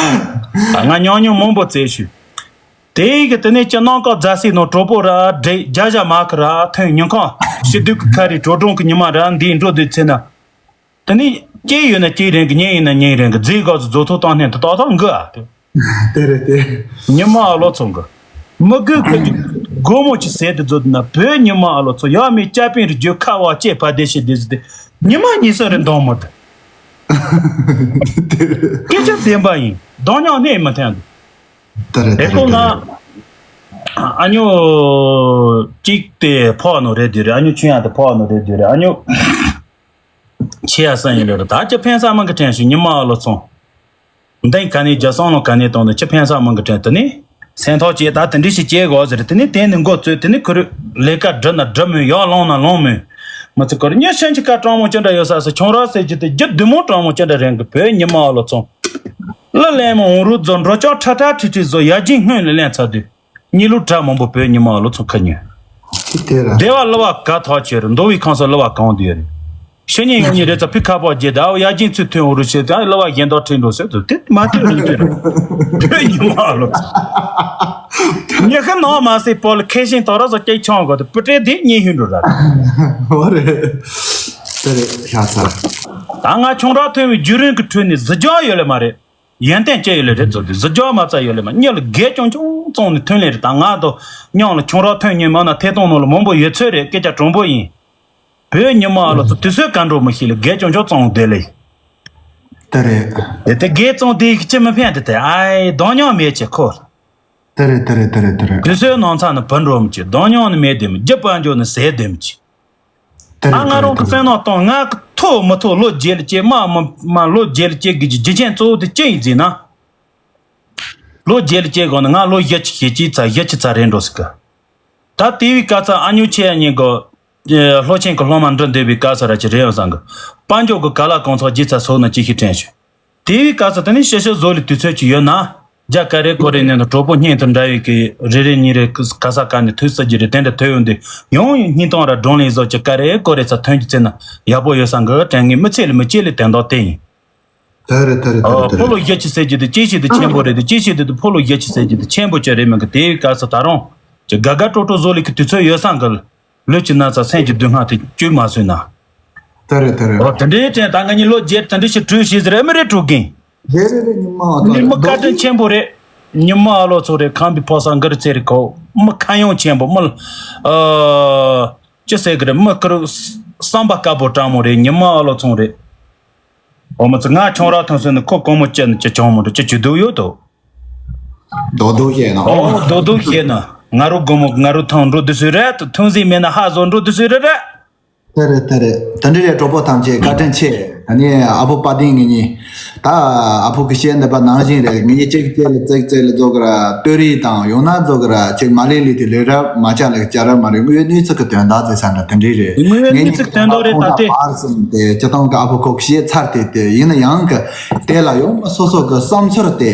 ང་ཉུང་ཉུང་མང་པོ་བཙལ་ཞུས། དེ་ཡི་གི་དེ་ནས་ཅི་གནམ་ལྐོག་རྫ་སའི་ནང་གྲོགས་པོ་ར་འདྲེ་རྒྱ་བཞག་མ་གི་ར་ཐོན་ཉིན་གང་ཕྱི་སྡུག་གི་ཁ་རི་དྲོ་གྲོང་གི་ཉི་མ་ར་འདིའི་འགྲོ་དུས་ཚེ་ན། དེ་ནས་སྐྱེས་ཡོད་ན་སྐྱེས་རན་གི། ཉེ་ཡིན་ན་ཉེ་རན་གི། རྫས་སྐབས་སུ་རྫོགས་ཐོག་བཏང་ནས་དུ་ཏག་ཏག་འགི་ཨ་དེ། དེ་རེད་དེ། ཉི་མ་ཨ་ལོ་ཚོང་གི། མི་དགོས་ཁ་ཅིག་སྒོར་མོ་ཅིག་ཟད་དུ་རྫོགས་དུས་ན་བོད་ཉི་མ་ཨ་ལོ་ཚོ་ཡག་མེད་ཅ་པིན་རི་རྒྱུ་ཁ་བ་ཅེ་ཕ་དེ་ཤི་དེ་ཟི་དེ། ཉི་མ་གཉིས་སོ་རེ་འདང་མོ་དེ། སྐད་ཆ་བདེན་པ་ཡིན། འདང་ཉག་གནས་མི་འཐེན་འདུག་དེ་རེད་དེ་དེ་ཁོ་ན། རེད་དེ་རེད། ཨ་ཉོ་གཅིག་དེ་ཕོག་ནོ་རེད་དེ་རེད། ཨ་ཉོ་ཆུང་ཡང་དེ་ཕོག་ནོ་རེད་དེ་རེད། ཨ་ཉོ་ཆེ་ཡ་སང་ཡིན་རེད། ད་ཅི་ཕན་ས་མང་གི་དྲན་ཞུ་ཉི་མ་ཨ་ལོ་ཚོང་། འདི་ག་ནས་རྒྱ་སང་ལོ་ག་ནས་གཏོང་དུ་ཅི་ཕན་ས་མང་གི་དྲན་དུ་ནི། སེམས་ཐོག་ཅེས་ད་དེ་འདྲི་ཞིག་ཅེས་གོ་ཟེར་དེ་ནི་དེ་ནི་འགོ་ཚོས་དེ་ནི་ཁུ་རུ་ལས་ཀ་འགྲུབ་ན་འགྲུབ་མོད་ཡག་ལོང་ན་ལོང་མོད། མི་ཚེ་ཁོར་ཉི་ཤན་གྱི་ཀ་གྲང་མོ་ཅི་འདྲ་ཡོད་ས་སུ་ཁྱོང་ར་ཟེར་གྱི་དེ་རྒྱུ་བདུད་མོ་གྲང་མོ་ཅི་འདྲ་རེད་གི་བོད་ཉི་མ་ཨ་ལོ་ཚོང་། གླུ་ལེན་མོ་འོང་རུ་རྫོ་འགྲོ་ཅག་ཁྲ་ཁྲ་ཁྲི་ཁྲི་བཟོ་ཡ་སྦྱིན་སྔོན་ལ་ལེན་ཚར་དུས། གཉིས་ལུག་གྲ་མང་པོ་བོད་ཉི་མ་ཨ་ལོ་ཚོང་ཁ་ཉོན། དེ་ར། སྡེ་བ་གླུ་བ་ག་ཐག་ཆོད་རེད། མདོ་བའི་ཁང་ས་གླུ་བ་གང་དུ་ཡོད་རེད། ཤི་ཉིན་ཡོང་ཉིན་རེད་ཙ་ཕི་ཁ་པོ་རྒྱལ་ད་ཨོ་ཡ་སྦྱིན་ཚུལ་ཐོན་འོ་རུ་ཤེས་ད་གླུ་བ་གཞན་དག་ཁྲིད་འགྲོ་ཟེར་དུ་དེ་མ་ཐོས་རུ་ཐོས་རུ། བོད་ཉི་མ་ཨ་ལོ་ཚོང་། ཉི་ཤུ་ནང་མ་སེ་པོ་ལ་ཁེ་ཤིང་དག་ར་ཚོ་སྐྱེས་ཆང་གོ་དུ་པུ་ཏྲེ་དེ་གཉིས་ཧུན་འགྲོ་ར། འོ་རེད། དེ་རེད་ཤ་ཚ། ད་ང་ཆུང་ར་ཐོན་བའི་བརྒྱུད་རིམ་གི་ཁྲོད་ནས་གཟི་རྒྱང་ཡོད་ལེ་མ་རེད། ཡོན་ཏན་ཅི་ཡོད་ལེ་རེད་ཚོ་དེ་གཟི་རྒྱང་མ་རྩ་ཡོད་ལེ་མ་གཉིད་ལ་རྒས་ཅུང་ཅུང་བཙོང་ནས་ཐོན་ལེ་རེད། ད་ང་དོ་མཉམ་ལ་ཁྱོང་ར་ཐོན་ཉིན་མ་ན་ཐད་གཏོང་ནང་ལ་མང་པོ་ཡོད་ཚོད་རེད། སྐད་ཆ་དྲང་པོ་ཡིན། བོད་ཉི་མ་ཨ་ལོ་ཚོ་དུས་ཚོད་ག་འགྲོ་མི་ཤེས་ལེ་རྒས་ཅུང་ཅུང་བཙོང་བསྡད་ལེ། དེ་རེད། དེ་དེ་རྒས་བཙོང་དེ་ཡིག་ཅི་མི་ཕན་དེ་དེ་ཨའི་གདོང་མྱོང་མེད་ཅེ་ཁོ། དེ་རེད་དེ་རེད་དེ་རེད་དེ་རེད། དུས་ཚོད་ནང་ཚ་ནི་བུ་འགྲོ་མི་ཅེ་གདོང་མྱོང་ནི་མེད་དེ་མི་རྒྱུ་པ་འཇོག་ནི་ཟས་དེ་མི་ཅེ། དེ་རེད་ཨ་ང་རང་གི་བཙན་ནོ་གཏོང་ང་གི་ཐུ། ཐོག་མི་ཐོག་ལོ་བརྒྱད་ལ་སྐྱེས། མ་མ་མ་ལོ་བརྒྱད་ལ་སྐྱེས་དགོས་ཀྱི་རྒྱུ་རྐྱེན་གཙོ་བོ་དེ་ཅི་ཡིན་ཟེར་ན། ལོ་བརྒྱད་ལ་སྐྱེས་གོང་ནས་ང་ལོ་བཞི་བཅུ་ཞེ་གཅིག་ཚར། བཞི་བཅུ་ཚར་རེད་འགྲོ་ཟེར་གི། ད་དེ་བའི་སྐབས་སུ་ཨ་ཉོ་ཆེ་ཡ་གཉིས་གོ། སློབ་ཆེན་གྱི་སློབ་མ་འགྲོ་འདོད་པའི་སྐབས་སུ་ར་ཅི་རེད་ཡོང་བསམ་གི། དཔལ་འབྱོར་གྱི་ག་ལ་གང་ཚོགས་ཅི་ཚར་སོགས་ན་ཅི་ཞིག་དྲན་བྱུང་། དེ་བའི་སྐབས་སུ་དེ་ནི་ཕྱི་ཕྱིར་བཟོ་ལས་དུས་ཚོད་ཅིག་ཡོད་ན། རྒྱ་ག་རེ་གོ་རེ་ནས་ནི་གྲོགས་པོ་སྙིང་དང་འདྲ་བའི་གི་རེ་རེ་གཉིས་རེ་ག་ས་ག་ནས་ཐོས་ས་ཅི་རེད། དེ་འདྲ་ཐོས་ཡོང་དུས་ཡང་ཡང་སྙིང་གཏོང་ར་བགྲོ་གླེང་བཟོ་ཅི་ག་རེ་གོ་རེ་ཚ་ཐོན་གྱི་ཚེ་ན་ཡག་པོ་ཡོད་བསམ་གི་དྲན་ངེས། མི་ཚེ་ལ་མི་སྐྱེ་ལ་དོན་དག་དེ་ཡིན། ད་རེད་ད་རེད་ད་རེད་ད་ཕོ་རེད། ལོ་བཞི་བཅུ་ཟེར་རྒྱུ་དེ་ཅི་ཞིག་དེ་ཆེན་པོ་རེད། དེ་ཅི་ཞིག་དེ་དེ་ཕོ་ལོ་བཞི་བཅུ་ཟེར་རྒྱུ་དེ་ཆེན་པོ་ཅི་རེད་མིན་གི། དེའི་སྐབས་སུ་ད་རུང་ཅི་དགའ་དགའ་སྤྲོ་སྤྲོ་བཟོ་ལས་ཀྱི་དུས་ཚོད་ཡོད་བསམ་གི། ལུས་ཀྱི་ན་ཚ་སེམས་ཀྱི་སྡུག་བསྔལ་དེ་བཅོས་མ་བཟོས་ན། ད་རེད་ད་རེད། ཨོ་དེ་འདྲའི་དྲན། ད་ང་གཉིས་ལོ་བརྒྱད་དེ་འདྲ་ཞིག་གྲོས་བྱས་ཟེར་ཨེ་མི་རེད་གྲོས་གིན། རེད་རེད་རེད། ཉི་མ་ཨ་ཙི་ཉི་མ་བཀའ་དྲིན་ཆེན་པོ་རེད། ཉི་མ་ཨ་ལོ་ཚོ་རེད། ཁམས་པའི་ཕོ་གསར་འགར་ཚེ་རིག་གོ། མི་ཁ་ཡོང་ཆེན་པོ། མི་ཨ་ཅི་ཟེར་གི་རེད། མི་ཀུ་རུ་བསམ་པ་དཀར་པོ་དྲང་མོ་རེད། ཉི་མ་ཨ་ལོ་ཚོང་རེད། འོ་མ་ཚོ་ང་ཆུང་ར་ཐོན་སོང་ནས་ཁོ་གོང་མོ་ཅི་ནི་ཅི་ཆུང་མོ་རེད། ཅི་ཅི་སྡུག་ཡོད་དོ། རྡོག་རྡོག་བཤད་ན། ཨོ་རྡོག་རྡོག་བཤད་ན། ང་རུ་དགོང་མོ་ང་རུ་ཐང་འགྲོ་དུས་སུ་རེད། ཐུང་ཟིག་མེད་ན་ཧ་བཟོ་འགྲོ་དུས་སུ་རེད་རེད། དེ་རེད་དེ་རེད། དེ་འདྲ་རེད། གྲོགས་པོ་ཐམས་ཅད་བཀའ་དྲིན་ཆེ། ད་ནི་ཨ་ཕོ་དཔལ་ལྡན་ངེད་གཉིས། ད་ཨ་ཕོ་གི་བཤད་འདི་པ་ནང་བཞིན་རེད། ངེད་གཉིས་གཅིག་གཅིག་ལ་ཙིག་ཙིག་ལ་རྫོགས་གི་ར་ལྟོས་རིས་དང་ཡང་ན་རྫོགས་གི་ར་ཅིག་མ་ལས་ལས་དེ་ལས་རབ་མ་བྱ་ལ་བྱ་རབ་མ་རེད། དངོས་ཡོད་གནས་ཚུལ་གི་དོན་དག་ཟེར་ས་འདྲ་དེ་འདྲ་རེད། དངོས་ཡོད་གནས་ཚུལ་དོན་དག་རེད། ད་ལྟའི་བར་གསུམ་དེ་སྤྱི་བཏང་གི་ཨ་ཕོ་ཁོ་གི་བཤད་ཚར་དེ་དེ་ཡིན་ན་ཡང་གི་དེ་ལ་ཡང་སོ་སོ་གི་བསམ་ཚུལ་དེ།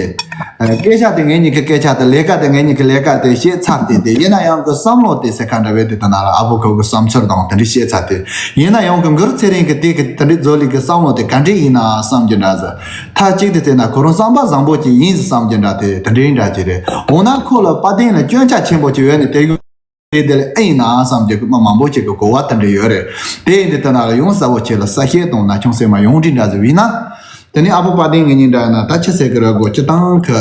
ཨ། སྐད་ཆ་དེ་ངེད་གཉིས་ཀྱི་སྐད་ཆ་དེ། ལས་ཀ་དེ་ངེད་གཉིས་ཀྱི་ལས་ཀ་དེ་བཤད་ཚར་དེ་དེ་ཡིན་ན་ཡང་གི་བསམ་བློ་དེ་ཟེར་ཁ་འདྲ་བས་དེ་ད་ན་ལ་ཨ་ཕོ་ཁོ་གི་བསམ་ཚུལ་དང་དེ་འདྲ་བཤད་ཚར་དེ་ཡིན་ན་ཡང་གི་མགུར་ཚེ་རིང་གི་དེ་གི་དེ་འདྲ་བཟོ་ལས་གི་བསམ་བློ་དེ་ག་འདྲ་ཡིན་ན་བསམ་གྱི་འདྲ་ཟེར། མཐའ་གཅིག་ཏུ་བལྟས་ན་ཁོ་རང་བསམ་པ་བཟང་པོ་ཅིག་ཡིན་ཟེར་བསམ་གྱི་འདྲ་དེ་དེ་འདྲའི་འདྲ་ཅིག་རེད། འོ་ན་ཁོ་ལ་དཔལ་ལྡན་ལ་སྐྱོན་ཆ་ཆེན་པོ་ཅིག་ཡོད་ནི་དེ་གི་དེ་དེ་ལ་ཨེ་ཡིན་ན་བསམ་གྱི་མི་མང་པོ་ཅིག་གི་གོ་བ་དེ་འདྲ་ཡོད་རེད། དེ་ཡིན་དུས་དེ་ན་ལ་ཡང་གསལ་བོ་ཁྱེད་ལ་གསལ་བཤད་དང་ན་ཆུང་སེམས་མ་ཡོང་དྲིན་འདྲ་ཟེར་བས་ན། དེ་ནས་ཨ་ཕོ་དཔལ་ལྡན་ངེད་གཉིས་འདྲ་ན་ད་ཆི་ཟེར་གི་ར་གོ། སྤྱི་བཏང་གི་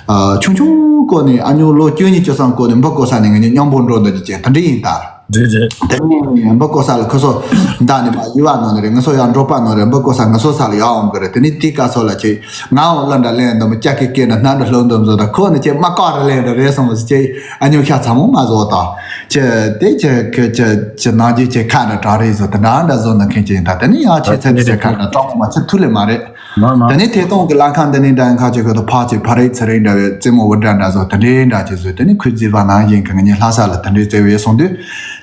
ཨ་ཆུང་ཆུང་སྐོར་ནས་ཨ་ཉོ་ལོ་བཅུ་གཉིས་བཅུ་གསུམ་སྐོར་ནས་འབུ་བརྐོ་ས་ནས་ངེད་གཉིས་མཉམ་པོ་འགྲོ་འདོད་ཀྱི་ཅན་དེ་འདྲ་ཡིན་ད། རེད་རེད། དེ་ནས་འབུ་བརྐོ་ས་ལ་ཁོ་ཚོ་འདའ་ནས་མ་ཡུལ་བ་ནང་ནས་རེད། ང་ཚོ་ཡང་འབྲོག་པ་ནང་རེད། འབུ་བརྐོ་ས་ང་ཚོ་ས་ལ་ཡར་འོང་གི་རེད། དེ་ནས་དེའི་སྐབས་སོགས་ལ་ཁྱེད་ང་འོང་གླུ་འདྲ་ལེན་འདོད་མི་སྐྱ་ཀེ་ཀེ་ན་སྣ་འདྲ་ལྷོ་འདོམ་བཟོ་དང་ཁོ་ནི་ཁྱེད་མ་ཀ་ར་ལེན་འདྲ་རེད་སོང་བ་ཟེར་ཁྱེད། ཨ་ཉོ་ཤ་ཚ་མོ་མ་བཟོ་དང་། ཁྱེད་དེ་ཁྱེད་ཁྱེད་ཁྱེད་ཁྱེད་ནང་རྒྱུ་ཁྱེད་ཁ་འདྲ་གྲ་རེད་བཟོ་དེ་འདྲ་འདྲ་བཟོ་ནི་མཁན་ཁྱེད་ཡིན་ད། དེ་ནི་ཡང་ཁྱེད་ཚེ་ཚེ་ཁ་འདྲ་སྤྲང་མོ་མ་ཁྱེད་ཐུག་ལེ་མ་རེད། དེ་ནི་ཐད་གཏོང་གི་ལྷ་ཁང་འདི་ནི་འདྲ་ཡང་ཁ་ཅིག་ཁོ་ཐོ་ཕ་ཅིག་ཕ་རེད་ཚེ་རིང་འདྲ་བའི་རྩེད་མོ་བུ་འདྲ་འདྲ་བཟོ་དེ་འདྲའི་འདྲ་ཅིག་བཟོས། དེ་ནི་ཁོས་བརྩིས་པ་ནང་བཞིན་གི་ངེད་གཉིས་ལྷ་ས་ལ་དེ་འདྲའི་བརྩེ་བའི་སོང་དུས།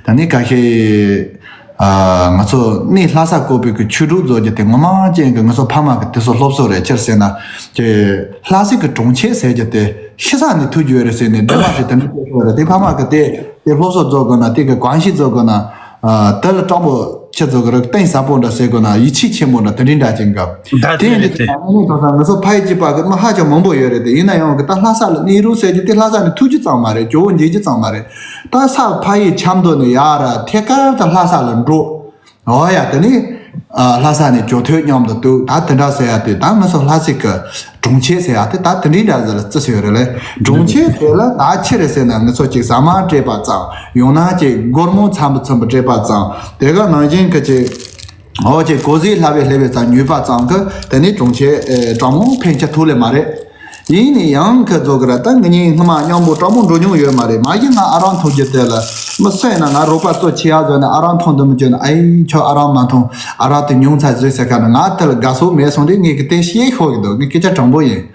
དེ་ནི་ཁ་ཤས། ཨ། ང་ཚོ་གནས་ལྷ་ས་བཀོད་པའི་གི་ཆོས་དྲུག་རྫོགས་རྒྱུ་དེ་ངོ་མ་ཅན་གི་ང་ཚོ་ཕ་མ་གི་དེ་ཚོ་སློབ་གསོ་རེད། ཅི་ཟེར་ན་དེ་ལྷ་སའི་གི་གྲོང་ཁྱེར་ཟེར་རྒྱུ་དེ་ཤི་ས་ནས་ཐུག་རྒྱུ་རེད་ཟེར་ནས་འདྲེ་མ་ཟེར་དེ་འདྲ་བཤད་ཐུབ་རེད། དེ་ཕ་མ་གི་དེ་དེ་སློབ་གསོ་རྫོགས་དགོས་ན་དེ་གི་གང་ཞིག་རྫོགས་དགོས་ན། ཨ། དེ་ལ་སྤྲང་པོ་ཆེ་རྫོགས་གི་རེད། གཏིང་ཟབ་པོ་འདྲ་ཟེར་དགོས་ན་ཡིད་ཆེས་ཆེན་པོ་འདྲ་དེ་འདྲའི་འདྲ་ཅན་གི། ད་དེ་དེ་ཡིན་དུས་རེད་དེ། ད་ང་ཚོ་ཕ་ཡི་གཅིག་པ་གི་མི་ཧ་ཅང་མང་པོ་ཡོད་རེད། དེ་ཡིན་ན་ཡང་གི་ད་ལྷ་ས་ལ་གནས་རོགས་ཟེར་རྒྱུ་དེ་ལྷ་ས་ནས་ཐུག་རྒྱུ་ཙམ་མ་རེད། ཇོ་བོ་མཇལ་རྒྱུ་ཙམ་མ་རེད། ད་ས་ཕ་ཡི་ཆབ་མདོ་ནས་ཡར་ཐད་ཀར་དུ་ལྷ་ས་ལ་འགྲོ། འོ་ཡ། དེ་ནས་ཨ་ལྷ་ས་ནས་ཇོ་ཐོས་མཉམ་དུ་འདུག་ད་དེ་འདྲ་ཟེར་ཡ་དེ་ད་ང་ཚོ་ལྷ་སའི་གི་གྲོང་ཁྱེར་ཟེར་ཡ་དེ་ད་དེ་འདྲའི་འདྲ་ཟེར་ལ་བརྩི་ཟེར་ཡོད་རེད་ལེ། གྲོང་ཁྱེར་དེ་ལ་ད་ཆི་རེད་ཟེར་ན་ང་ཚོ་ཅིག་ཟ་མ་སྤྲད་པ་ཙམ། ཡང་ན་ཅིག་སྒོར་མོ་ཚམ་པ་ཚམ་པ་སྤྲད་པ་ཙམ། དེ་ག་ནང་བཞིན་གི་ཅིག་འོ་ཅིག་གོ་ཟི་ལྷ་བའི་ལྷ་བའི་ཙམ་ཉོས་པ་ཙམ་གི་དེ་ནི་གྲོང་ཁྱེར་ཨེ་དྲང་མོ་ཕན་ཆ་ཐུག་ལེ་མ་རེད། ཡིན་ནའི་ཡང་ཁ་རྫོགས་ཀྱི་ར་ད་ངེད་གཉིས་སྔོན་མ་མཉམ་པོ་དྲང་པོ་འགྲོ་མྱོང་ཡོད་མ་རེད། མ་གཞི་ང་ཨ་རང་འཐུང་རྒྱུ་དེ་ལ་མི་སེམས་ན་ང་རོགས་པ་གཙོ་ཆེ་ཡག་བཟོས་ནས་ཨ་རང་འཐུང་འདོད་མི་བྱུང་ན། ཨའི་ཁྱོད་ཨ་རང་མ་འཐུང་། ཨ་རང་དེ་ཉུང་ཚ་བཟོས་ཟེར་ཁ་ན་ང་དེ་ལ་དགའ་སོ་མེད་སོང་དུས་ངས་ཀྱི་དེ་ཤེས་ཤོར་གི་འདུག་ངས་སྐད་ཆ་དྲང་པོ་ཡིན།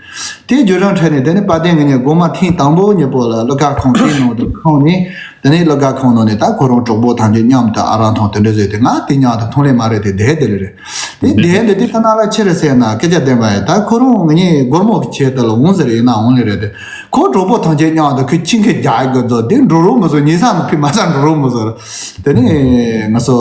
དེ་བརྒྱུད་རང་འཕྲད་ནས་དེ་ནས་དཔལ་ལྡན་ངེད་གཉིས་སྒོ་མ་ཐེངས་དང་པོ་ཉིད་པོ་ལ་གླུ་གར་ཁང་དེའི་ནང་དུ་ཁོང་ནས། དེ་ནས་གླུ་གར་ཁང་ནང་ནས་ད་ཁོ་རང་གྲོགས་པོ་ཐམས་ཅད་མཉམ་དུ་ཨ་རང་འཐུང་དེ་འདྲ་བཟོས་ཏེ་ང་དེ་མཉམ་དུ་འཐུང་ལེ་མ་རེད་དེ་བསྡད་དེ་ལེ་རེད། དེ་བསྡད་འདི་དེ་ཐ་ན་ལ་ཆི་རེད་ཟེར་ན་སྐད་ཆ་བདེན་པ་ཡིན། ད་ཁོ་རང་ངེད་གཉིས་སྒོར་མོ་གི་ཆེད་དུ་ལ་འོང་ཟེར་ཡིན་ན་འོང་ལེ་རེད་དེ། ཁོ་གྲོགས་པོ་ཐམས་ཅད་མཉམ་དུ་ཁོས་ཁྱི་མཁན་རྒྱག་གི་འདུག་དེ་འགྲོ་རོགས་མི་བཟོ། ཉིན་ས་ནང་ཕི་མ་ས་འགྲོ་རོགས་མི་བཟོ། དེ་ནས་ང་ཚོ་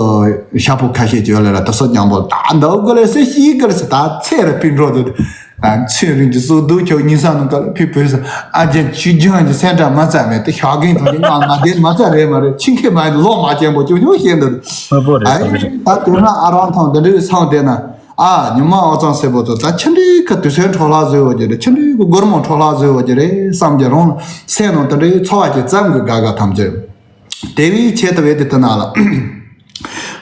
ཤ་ཕོ་ཁ་ཤས་ཀྱི་ཡོད་ལེ་ར་དེ་ཚོ་མཉམ་པོ་ད་འདུག་གི་ལེ་སེ་ཤི་གི་ལེ་སེ་ད་ཚེ་ར་ཕི་འགྲོ་འདུག་ད་ཚེ་རིང་གི་སུ་སྡུག་ཁྱོད་ཉིན་ས་ནང་ག་ལ་ཕི་བོས་ས་ཨ་ཅན་ཆུ་ལྗང་གི་སེམས་ཁྲལ་མ་ཚ་མེད་དེ་ཤག་གིན་ཐོག་གི་ང་ང་དེ་མ་ཚ་རེད་མ་རེད། ཁྱི་མཁན་མ་ཡིན་ལོ་མ་ཅན་པོ་ཅུང་ཅུང་ཤེས་འདུག་མ་པོ་རེད། ཨ་ཡིན་ད་དེ་སྔ་ཨ་རང་ཐང་དེ་འདྲའི་སང་དེ་ན་ཨ་ཉི་མ་ཨོ་ཚང་སེ་པོ་ཚོ་ད་ཆི་འདྲའི་ཁ་དུས་ཚོད་འཕྲོ་བརླག་བཟོས་འོ་གི་རེད། ཆི་འདྲའི་གི་སྒོར་མོ་འཕྲོ་བརླག་བཟོས་འོ་གི་རེད་བསམ་གྱི་རང་སེམས་ནང་དེ་འདྲའི་ཚོར་བ་ཅིག་ཙམ་གི་དགའ་དགའ་ཐམས་ཅད། དེ་བས་ཆེད་དུ་བས་དེ་དུ་ན་ལ།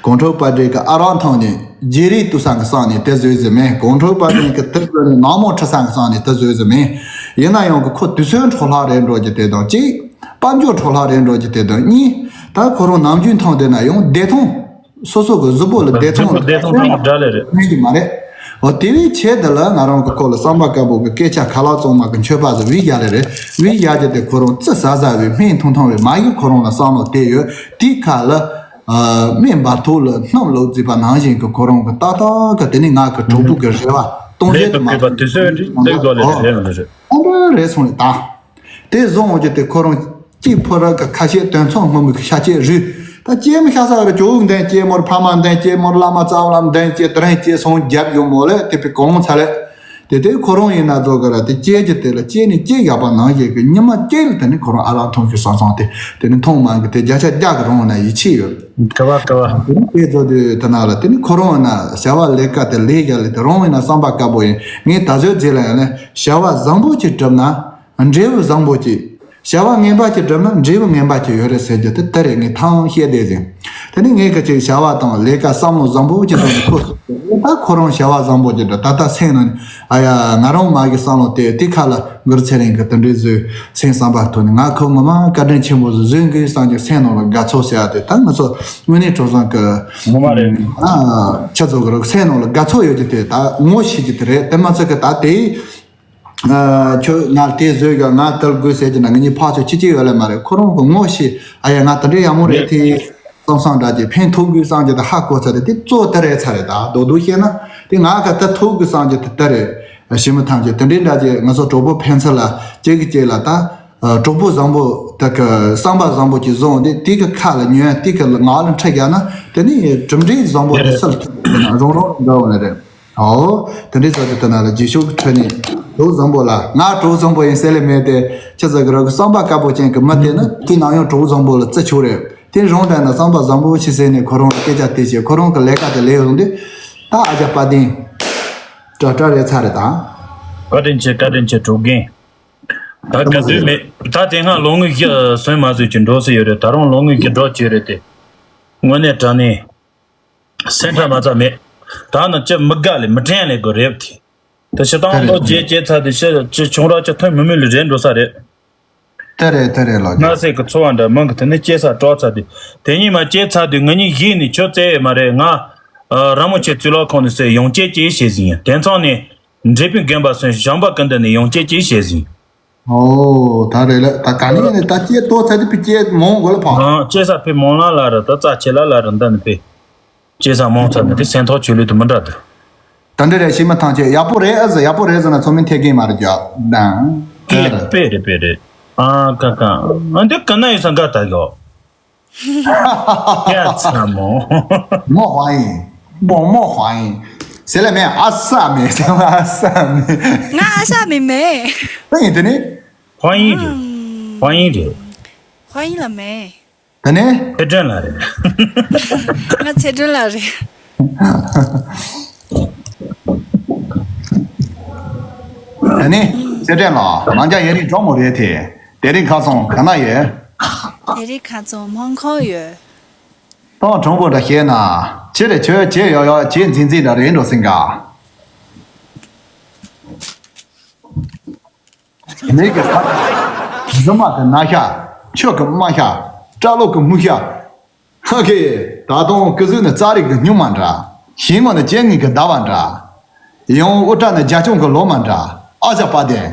གོང་ཁྲོ་པ་འདྲེ་གི་ཨ་རང་ཐང་ནས་རྗེ་རིགས་དུ་སང་གི་སང་ནས་དེ་བཟོས་ཟི་མེད། གོང་ཁྲོ་པ་འདྲེ་གི་དེ་བཟོས་ནས་ནག་མོ་ཁྲི་སང་གི་སང་ནས་དེ་བཟོས་ཟི་མེད། ཡིན་ན་ཡང་གི་ཁོ་དུས་ཚོད་འཕྲོ་བརླག་རེད་འགྲོ་གི་དེ་དང་གཅིག་དཔལ་འབྱོར་འཕྲོ་བརླག་རེད་འགྲོ་གི་དེ་དང་གཉིས། ད་ཁོ་རང་ནམ་རྒྱུན་ཐང་དེ་ན་ཡང་བདེ་ཐང་། སོ་སོ་གི་གཟུགས་པོ་ལ་བདེ་ཐང་ལ་བདེ་ཐང་ཐང་འདྲ་ལེ་རེད། ནས་ཀྱི་མ་རེད། འོ་དེ་བས་ཆེད་དུ་ལ་ང་རང་གི་སྐོར་ལ་བསམ་པ་དཀར་པོ་གི་སྐད་ཆ་ཁ་ལག་བཙོང་མ་གི་མཆོད་པ་ཟེར་བི་རྒྱ་ལེ་རེད། བི་རྒྱ་རྒྱ་དེ་ཁོ་རང་ཙི་ཟ་ཟ་བའི་སྨན་འཐུང་འཐུང་བའི་མ་ཡིག་ཁོ་རང་ལ་བསམ་བློ་བཏེ་ཡོད། དེའི་ཁ་ལ་སྨན་འབར་ཐོག་ལ་སྣུམ་བླུགས་བརྩིས་པ་ནང་བཞིན་གི་ཁོ་རང་གི་ཏག་ཏག་གི་དེ་ནི་ང་གི་གྲོགས་པོ་གི་རེ་བ་སྟོང་ཟད་དུ་མ་ལེགས་པ་དུས་ཚོད་རིག་ལེགས་འགྲོ་ལེ་རེད་ལེ་རེད། ཨ་འདྲ་རེད་སོང་ལེ་ད། དེ་བཟུང་འོང་རྒྱུ་དེ་ཁོ་རང་གཅིག་ཕོ་ར་གི་ཁ་ཤས་དོན་ཚང་སྔོན་མོ་གི་ཤ་ཆས་རུས་ད་སྐྱེས་མི་ཤ་ས་ར་ཇོ་བོ་འདན་སྐྱེས་མོར་ཕ་མ་འདན་སྐྱེས་མོར་བླ་མ་ཙའུ་ལམ་འདན་སྐྱེས་དེ་རིང་སྐྱེས་སོང་རྒྱབ་ཡོང་མོ་ལེ་དེ་པའི་གོང་ཚ་ལེ། དེ་དེ་ཁོ་རང་ཡིན་ན་རྫོགས་གི་ར་དེ་སྐྱེས་ཀྱི་དེ་ལ་སྐྱེས་ནས་སྐྱེས་ཡག་པ་ནང་བཞིན་གི་ཉི་མ་སྐྱེས་ལ་དེ་ནི་ཁོ་རང་ཨ་ལ་མཐོང་ཞུ་སང་སང་དེ་དེ་ནི་མཐོང་མ་གི་དེ་བརྒྱ་ཆ་བརྒྱ་གི་རང་ན་ཡིད་ཆེས་ཡོད། ག་བ་ག་བ། དེ་ནི་དེ་ཚོ་དུས་དེ་ན་ལ་དེ་ནི་ཁོ་རང་ན་བྱ་བ་ལས་ཀ་དེ་ལས་རྒྱ་ལས་དེ་རང་ཡིན་ན་བསམ་པ་དཀར་པོ་ཡིན། ངས་ད་གཟོད་རྗེས་ལ་ཡང་ནི་བྱ་བ་བཟང་པོ་ཅིག་བསྒྲུབས་ན། འབྲས་བུ་བཟང་པོ་ཅིག་བྱ་བ་ངན་པ་ཅིག་བསྒྲུབས་ན་འབྲས་བུ་ངན་པ་ཅིག་ཡོད་རེད་ཟེར་རྒྱུ་དེ་ལྟར་རེད། ངས་ཐང་བཤད་བསྡད་ཟིན། དེ་ནི་ངས་ག་ཅིག་བྱ་བ་དང་ལས་ཀ་བསམ་བློ་བཟང་པོ་ཅིག་བཏང་ནས་ཁོ་ད་ཁོ་རང་བྱ་བ་བཟང་པོ་ཅིག་འདྲ་ད་ལྟ་སེམས་ནང་ནས་ཨ་ཡ་ང་རང་མ་གི་བསམ་བློ་དེ་དེ་ཁ་ལ་གུར་ཚེ་རིང་གི་དེ་འདྲའི་བཟོས་སེམས་བསམ་པ་ཐོག་ནས་ང་ཁོ་ངོ་མ་བཀའ་དྲིན་ཆེན་པོ་བཟོས་བཟོས་གི་བསམ་གྱི་སེམས་ནང་ལ་དགའ་ཚོར་ཟེར་ཡ་དེ་ད་ང་ཚོ་དངོས་གནས་གྲོགས་བཟང་གི་ངོ་མ་རེད། ཨ་ཁྱེད་ཚོ་གི་རོགས་སེམས་ནང་ལ་དགའ་ཚོར་ཡོད་ཀྱི་དེ་ད་ངོ་ཤེས་ཀྱི་དེ་རེད། དེ་མ་ཚད་གི་ད་དེ། ཁྱོད་ང་དེ་བཟོས་ཀྱང་ང་དལ་དགོས་ཟེར་གྱི་ན་ང་གཉིས་ཕར་ཚུར་ཅི་ཅི་ཡོད་ལེ་མ་རེད། ཁོ་རང་གི་ངོ་ཤེས་ཨ་ཡ་ང་དེ་འདྲའི་ཡག་མོ་རེད་དེ་བསམ་བསམ་འདྲ་ཅིག་ཕན་ཐོགས་དགོས་བསམ་གྱི་ད་ཧ་གོ་ཚར་རེད། དེ་གཙོ་དེ་རེད་ཚར་རེད། ད་རྡོག་རྡོག་བཤད་ན་དེ་ང་ག་ད་ཐོགས་དགོས་བསམ་གྱི་དེ་ད་རེད། ཞི་མི་ཐང་གྱི་དེ་འདྲའི་འདྲ་ཅིག་ང་ཚོ་གྲོགས་པོ་ཕན་ཚུན་ལ་གཅིག་གིས་གཅིག་ལ་ད་གྲོགས་པོ་བཟང་པོ་དེ་གི་བསམ་པ་བཟང་པོ་ཅིག་བཟུང་དེ་དེ་གི་ཁ་ལ་ཉོན་དེ་གི་ངག་ལ་འཁྲིད་རྒྱག་ན་དེ་ནི་གྲུབ་འབྲས་བཟང་པོ་དེ་སུ་ལ་ཐོབ་ན་རང་རང་འདྲ་བོ་ནི་རེད། ཨོ། དེ་འདྲའི་ཚོ་དེ་ལྟ་ན་ལ་རྗེས་ཕྱོགས་ཀྱི་ཁྲོད་ནས་གྲོགས་བཟང་པོ་ལ་ང་གྲོགས་བཟང་པོ་ཡིན་ཟེར་ལེ་མེད་དེ་ཁྱེད་ཚོ་གི་རོགས་ཀྱི་བསམ་པ་དཀར་པོ་ཅན་གྱི་མི་དེ་ནི་དེ་ནང་ཡང་གྲོགས་བཟང་པོ་ལ་བརྩི་ཆོག་རེད། དེ་རང་དྲན་ན་བསམ་པ་བཟང་པོ་ཞིག་ཟེར་ནས་ཁོ་རང་ལ་སྐད་ཆ་དེ་བཤད་ཁོ་རང་གི་ལས་ཀ་དེ་ལས་ཡོང་དུས་ད་ཨ་ཅག་དཔལ་ལྡན་དྲ་དྲ་རེད་ཚར་རེད་ད། བཀའ་དྲིན་ཆེ། བཀའ་དྲིན་ཆེ། གྲོགས་རྒན། ད་ག་དུས་མེད། ད་དེ་སྔ་ལོ་ངོ་བཞི་སོན་མ་བཟོས་ཀྱི་འགྲོ་སྲིད་ཡོད་རེད། ད་རུང་ལོ་ངོ་བཞི་འགྲོ་བྱས་རེད་དེ། དངོས་གནས་དྲང་གནས། སེམས་ཁྲལ་མ་ཚ་མེད། ད་ནི་ཅི་མི་དགའ་ལས་མི་དྲན་ལས་དགོས་རེད་དེ། ད་ཕྱི་ཐང་ལོ་རྗེས་སྐྱེས་ཚར་དུས་ཕྱི་ཕྱི་ཆུང་ར་ཅི་ཐོན་མི་མི་ལས་རེད་འགྲོ་ས་རེད། དེ་རེད་དེ་རེད་ལོ། སྔ་སེ་གི་འཚོ་བ་འདྲ་མང་གི་དེ་ནི་སྐྱེས་ས་གྲོགས་ཚར་དུས་དེ་ཉིན་མ་སྐྱེས་ཚར་དུས་ང་གཉིས་གཞིས་ནས་ཆུ་རྩེ་ཡས་མ་རེད། ང་ར་མོ་ཆེ་གཙུག་ལག་ཁང་ནས་སེ་ཡོང་སྐྱེས་སྐྱེས་བྱས་ཟིན་ཡིན། དེ་ཚང་ནས་འབྲས་སྤུངས་དགོན་པ་སོན་བྱམས་པ་ཀུན་ལྡན་ནས་ཡོང་སྐྱེས་སྐྱེས་བྱས་ཟིན། ཨོ། ད་རེད་ལ་ད་ག་ནས་ནས་ད་སྐྱེས་ཏོ་ཚ་དེ་པི་སྐྱེས་མོང་གོ་ལ་ཕང་། ཨང་སྐྱེས་ས་ཕི་མོང་ལ་ལ་ར་ད་རྩ་ཆེ་ལ་ལ་ར་འདི་ནི་པི། སྐྱེས་ས་མོང་ཚ་ནི་དེ་སེམས་ཐོག་ཆོས་ལུགས་དུ་མི་འདྲ་དུ། ད་འདི་རེད་ཤི་མ་ཐང་ཆེ་ཡག་པོ་རེད་ཨ་ཟི་ཡག་པོ་རེད་ཟེར་ན་ཚོ་མི་ཐེག་གིན་མ་རེད་ཀྱ་དང་། དེ་རེད། པེ་རེད་པེ་རེད། ཨ་ཀ་ཀ་ཨ་འདི་ཀ་ན་ཡོད་ས་འགའ་ད་གོ། ཡ་ཚ་མོ། མོ་ཧ་ཡིན། མོ་མོ་ཧ་ཡིན། ཟེར་ལ་མེད་ཨ་ས་མེད་ཟེར་ལ་ཨ་ས་མེད། ང་ཨ་ས་མེད་མེད། ཨ་ཡིན་དེ་ནི། ཧ་ཡིན་རེད། ཧ་ཡིན་རེད། ཧ་ཡིན་ལ་མེད། དེ་ནི། ཚེ་སྒྲོན་ལ་རེད། ང་ཚེ་སྒྲོན་ལ་རེད། དེ་ནི། ཚེ་སྒྲོན་ལ་མང་རྒྱ་ཡེ་རིག་གྲོགས་མོ་རེད་དེ། དེ་རིང་ཁ་སང་ག་ན་ཡོད། དེ་རིང་ཁ་སང་མོན་གྷོ་ཡོད། ཏང་གྲོང་པོ་འདྲ་བཤད་ན། ཁྱེད་རེ་ཁྱོད་བྱེད་ཡོ་ཡོ་བྱེད་འཛིན་འཛིན་འདྲ་རེད་འགྲོ་སྲིད་ག། མིག་གི་ས། རྫི་མ་གི་ན་ཤ། ཁྱོད་ཀྱི་རྨ་ཤ། སྐྲ་ལོ་གི་སྨུག་ཤ། ཧ་གི། ད་དུང་སྐུ་གཟུགས་ནི་རྩ་རིག་གི་སྨྱུག་མ་འདྲ། ཞིང་ངོ་ནི་སྤྱན་གཉིས་ཀྱི་ཟླ་བ་འདྲ། ཡང་དབུ་སྐྲ་ནི་རྒྱ་ཁྱོན་གྱི་ལོ་མ་འདྲ། ཨ་ཅག་དཔལ་ལྡན།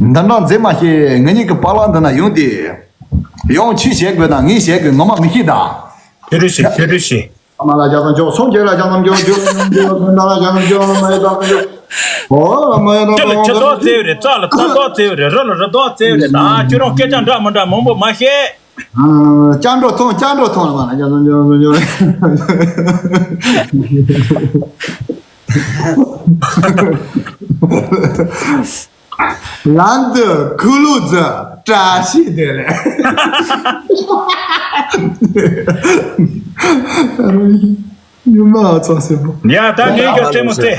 འདི་འདྲ་མཛེས་མ་ཞིག་ང་གཉིས་ཀྱི་པཱ་ལགས་འདི་ན་ཡོང་དུས། ཡང་ཆུ་བྱེད་དགོས་དང་ངས་བྱེད་དགོས་ངོ་མ་མི་ཤེས་ད། ཁྱོད་རུ་ཤེས་ཁྱོད་རུ་ཤེས། ཨ་མ་ལ་ཞག་ཙམ་འཇོག་སོང་རྒྱལ་ལ་ཞག་ཙམ་འཇོག་རྒྱུ་ལ་ཞག་ཙམ་འཇོག་མ་ཡི་དང་འཇོག་ཨོ་ལ་མ་ཡི་དང་ཁྱོད་ལ་ཁྱི་དོག་བཙལ་བའི་རེད། རྩྭ་ལ་ཐ་དོག་བཙལ་བའི་རེད། རི་ལ་རི་དོག་བཙལ་བའི་རེད། ད་ཁྱོད་རང་སྐད་ཆ་འདྲ་མི་འདྲ་མང་པོ་མ་བཤད། ཨ། སྐྱབས་འགྲོ་ཐོང་སྐྱབས་འགྲོ་ཐོང་ལ་མ་ལ་ཞག་ཙམ་འཇོག་འཇོག་ལམ་དུ་ཁུ་ལུ་ཛི་བཀྲ་ཤིས་བདེ་ལེགས། ཉི་མ་ཨ་ཚོགས་སེ་པོ། ཡ་ད་ངས་ཀྱང་རྩེད་མོ་རྩེ།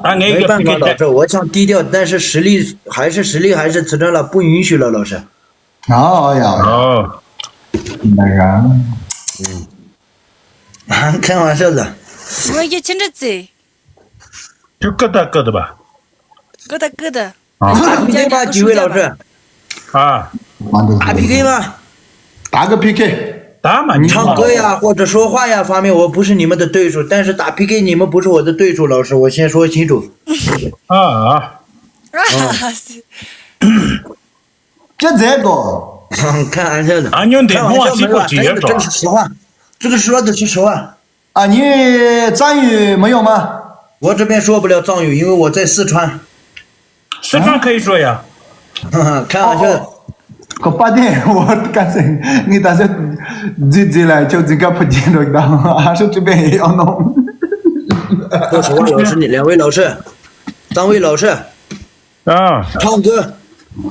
ཨ། ད་ངས་ཀྱང་ཕི་ཀི་རྩེ། 没办法，老师，我想低调，但是实力还是实力还是辞职了，不允许了，老师。 ཨ་ཡ། ཨོ། ད་ག་ཨང་ཁེ་མ་ཤོད་ལ། ངོས་ཀྱི་ཆི་འདྲ་ཙི། ཁྱོད་ཀི་ད་ཀི་ད་པ། ཀི་ད་ཀི་ད། ཨ། ཨ་ཕི་ཁེ་མ་ཇི་བའི་ལོ་ཤི། ཨ། ཨ་ཕི་ཁེ་མ། 打个P K。打嘛，你唱歌呀，或者说话呀方面，我不是你们的对手，但是打P K你们不是我的对手，老师，我先说清楚。啊，啊，这这个，开玩笑的，啊，你得开玩笑没有啊，没有，这个是实话，这个说的是实话。啊，你藏语没有吗？我这边说不了藏语，因为我在四川。四川可以说呀。开玩笑的。哦，搿八点，我刚才你打算最最来就这个不见了，还是这边也要弄？说实话，老师，你两位老师，三位老师，啊，唱歌，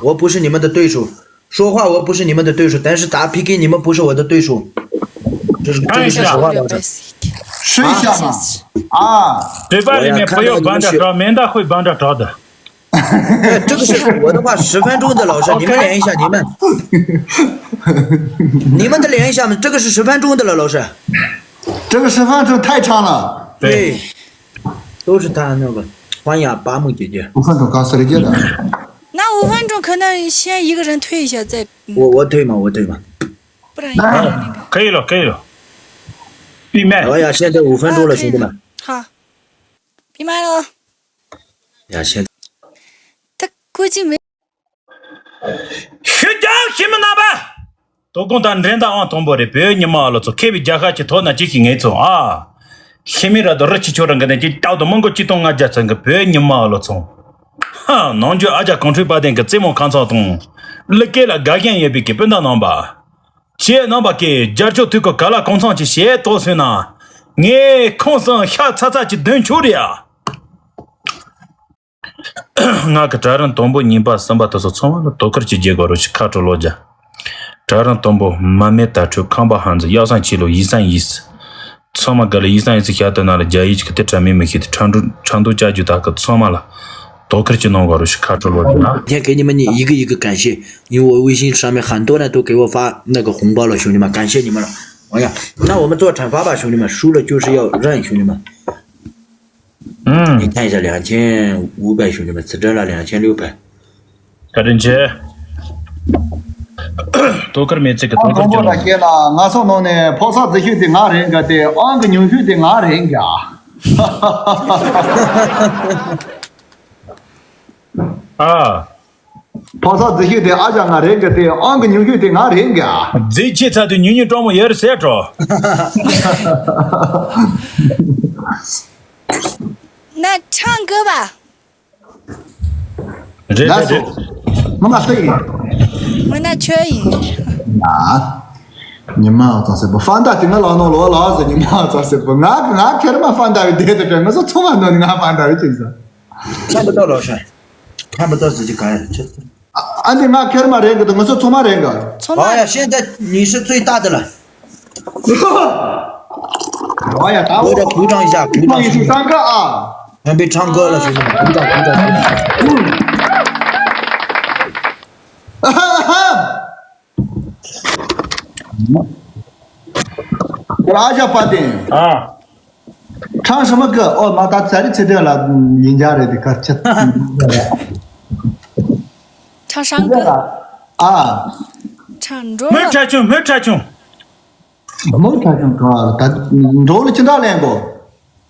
我不是你们的对手。说话我不是你们的对手，但是打P K你们不是我的对手。这是这个是实话，老师。试一下嘛。啊，嘴巴里面不要帮着着，免得会帮着着的。哎，这个是我的话，十分钟的，老师，你们连一下，你们，你们的连一下嘛，这个是十分钟的了，老师。这个十分钟太长了。对，都是他那个方雅八木姐姐。五分钟刚十二节了。那五分钟可能先一个人退一下，再，嗯，我我退嘛，我退嘛。不然一个人那个。可以了，可以了。闭麦。哎呀，现在五分钟了，啊，兄弟们。好，闭麦了。呀，现在他估计没。 ཤི་རྒྱག་ཤི་མི་རྣམ་པ། དོ་དགོང་དང་འགྲན་ཟླ་ཨང་དང་པོ་རེད། བོད་ཉི་མ་ཨ་ལོ་ཚོ། མཁས་པའི་རྒྱལ་ཁ་ཅིག་ཐོབ་ན་ཅི་ཞིག་ངེས་སོང་ཨ། ཤི་མི་ར་དོ་རི་ཆི་ཆོ་རང་གི་ནས་ཅི་རྟག་ཏུ་མང་གོ་ཅི་སྟོང་ལྔ་བརྒྱ་ཚན་གི་བོད་ཉི་མ་ཨ་ལོ་ཚོ། ཧ། ནང་ཆོས་ཨ་ཅག་གོང་ཁྲོས་པ་དན་གི་རྩེད་མོ་ཁང་ཚང་དང་། གླུ་སྐད་ལ་དགའ་ཞེན་ཡོད་པའི་གི་སྤུན་ཟླ་རྣམ་པ། ཁྱེད་རྣམ་པ་གི་རྒྱབ་སྐྱོར་དུས་ཀྱི་ག་ལ་གང་འཚམ་ཅིག་བྱེད་ཐུབ་སོང་ན། ངས་ཁོང་ཚང་ཤ་ཚ་ཚ་ཅིག་འདོན་ཆོག་རེད་ཨ། ང་གི་གྲལ་རིམ་དང་པོ་གཉིས་པ་གསུམ་པ་དེ་ཚོ་ཚང་མ་ལ་དོ་ཁུར་གྱིས་རྒྱག་དགོས་རོགས་ཞེས་ཁ་དྲོ་ལོ་རྒྱ། གྲལ་རིམ་དང་པོ་མ་སྨད་དར་ཁྲོད་ཁང་པ་ཧང་ཛི་གཡག་སང་ཆི་ལོ་ཡིག་སང་ཡིག་ཚང་མ་ག་ལ་ཡིག་སང་ཡིག་ཚིག་བཤད་དོན་ན་ལ་རྒྱ་ཡིག་གི་དེ་དྲ་མིན་མི་ཤེས་དེ་ཁྲ་འགྲོ་ཁྲ་འདུག་བྱ་རྒྱུ་དག་གི་ཚང་མ་ལ་དོ་ཁུར་གྱིས་གནང་དགོས་རོགས་ཞེས་ཁ་དྲོ་ལོ་རྒྱ། 今天给你们一个一个感谢，因为我微信上面很多人都给我发那个红包了，兄弟们，感谢你们了。哎呀，那我们做惩罚吧，兄弟们，输了就是要认，兄弟们。 ཨང་། 你看一下，两千五百兄弟们，此这了两千六百。 བཀའ་དྲིན་ཆེ། དོ་ཁུར་མེད་ཚིག་གི་དོ་ཁུར་ཅི་ནོ། ཨང་གོང་པོ་ལ་བཤད་ན་ང་ཚོ་ནང་ནས་ཕོ་གསར་རྫིག་ཤོས་དེ་ང་རེད་ག་དེ་ཨང་གི་ཉུང་ཤོས་དེ་ང་རེད་ག་ཨ། ཕོ་གསར་རྫིག་ཤོས་དེ་ཨ་ཅག་ང་རེད་ག་དེ་ཨང་གི་ཉུང་ཤོས་དེ་ང་རེད་ག་རྫིག་ཆེ་ཚ་དུས་ཉུང་ཉུང་སྤྲང་མོ་ཡོད་རེད་ཟེར་འགྲོ། ན་ཁྲང་གི་བ། རེད་རེད་རེད། ང་ང་སུ་ཡིན། ང་ན་ཆོས་ཡིན། ང་། ཉི་མ་ཙང་སེ་པོ་ཧྥ་ད་དེ་ང་ལ་ནོ་ལོ་ལ་ཟེར། ཉི་མ་ཙང་སེ་པོ་ང་ང་ཁེར་མ་ཧྥ་ད་བི་དེ་དེ་ང་ཚོ་ཚང་མ་ནོ་ང་ཧྥ་ད་བི་ཅིག་ཟེར། ཁྲ་མི་ཏོ་ལོ་ཤ། ཁྲ་མི་ཏོ་ཟེར་གྱི་ག་ཡ་ཆེ། ཨ་ནི་ང་ཁེར་མ་རེད་གི་ང་ཚོ་ཚང་མ་རེད་གི་ཚང་མ། 哎呀，现在你是最大的了。 ཨོ་ཡ། ད་我也鼓掌一下，鼓掌，兄弟们。 三个啊。 准备唱歌了，兄弟们，鼓掌，鼓掌，鼓掌。 ར་ཇ་པ་ཏིན། ཨ། 唱什么歌？哦，མ་ད་ཚ་རི་ཚེ་བརྟན་ལ་ཡིན་ཀྱང་རེད་དེ་གར་ཆེ། 唱山歌。 ཨ། 唱འགྲོ། མོས་ཁྲ་ཆུང་། མོས་ཁྲ་ཆུང་། མོས་ཁྲ་ཆུང་ག་ད་འགྲོ་ལ་ཅི་འདྲ་ལེན་གོ།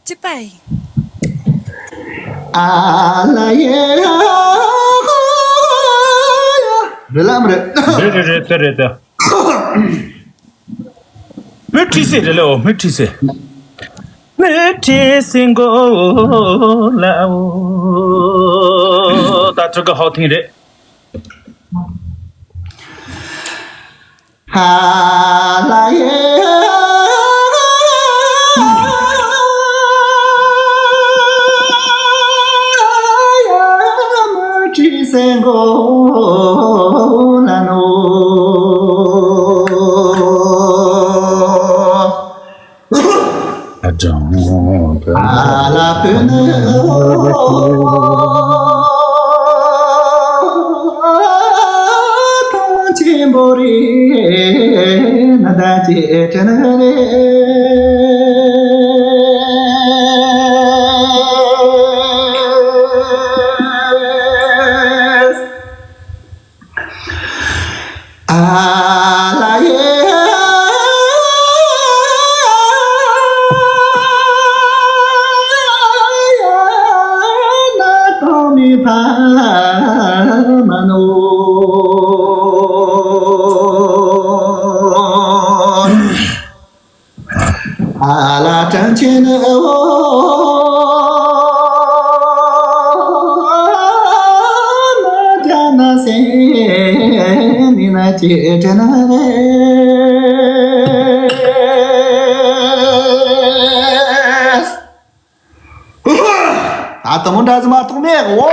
ཅི་པ་ཡིན། ཨ་ལ་ཡེ། རེད་ལམ་རེད། རེད་རེད་རེད་དེ་རེད་དེ། མོས་ཁྲི་སེ་རེད་ལེའོ། མོས་ཁྲི་སེ། མོས་ཁྲི་སེ་མགོ་ལ་འོ། ད་ཁྲི་ག་ཧའོ་ཐིང་རེད། ཧ་ལ་ཡེ། མོས་ཁྲི་སེ་མགོ་ལ་འོ། ཨ་ལ་བོད་ནི། ཐང་ཆེན་པོ་རེད་ན་ད་ཅེ་དྲན་རེད། ཨ་ལ་ཡེ། ཨ་ལ་དྲན་ཆེན་ཨོ་ན་དྲན་ན་སེ་ནི་ན་ཅི་དྲན་ན་རེ། ད་དུང་འདྲ་ཟིག་མ་གཏོགས་མེད་གོ།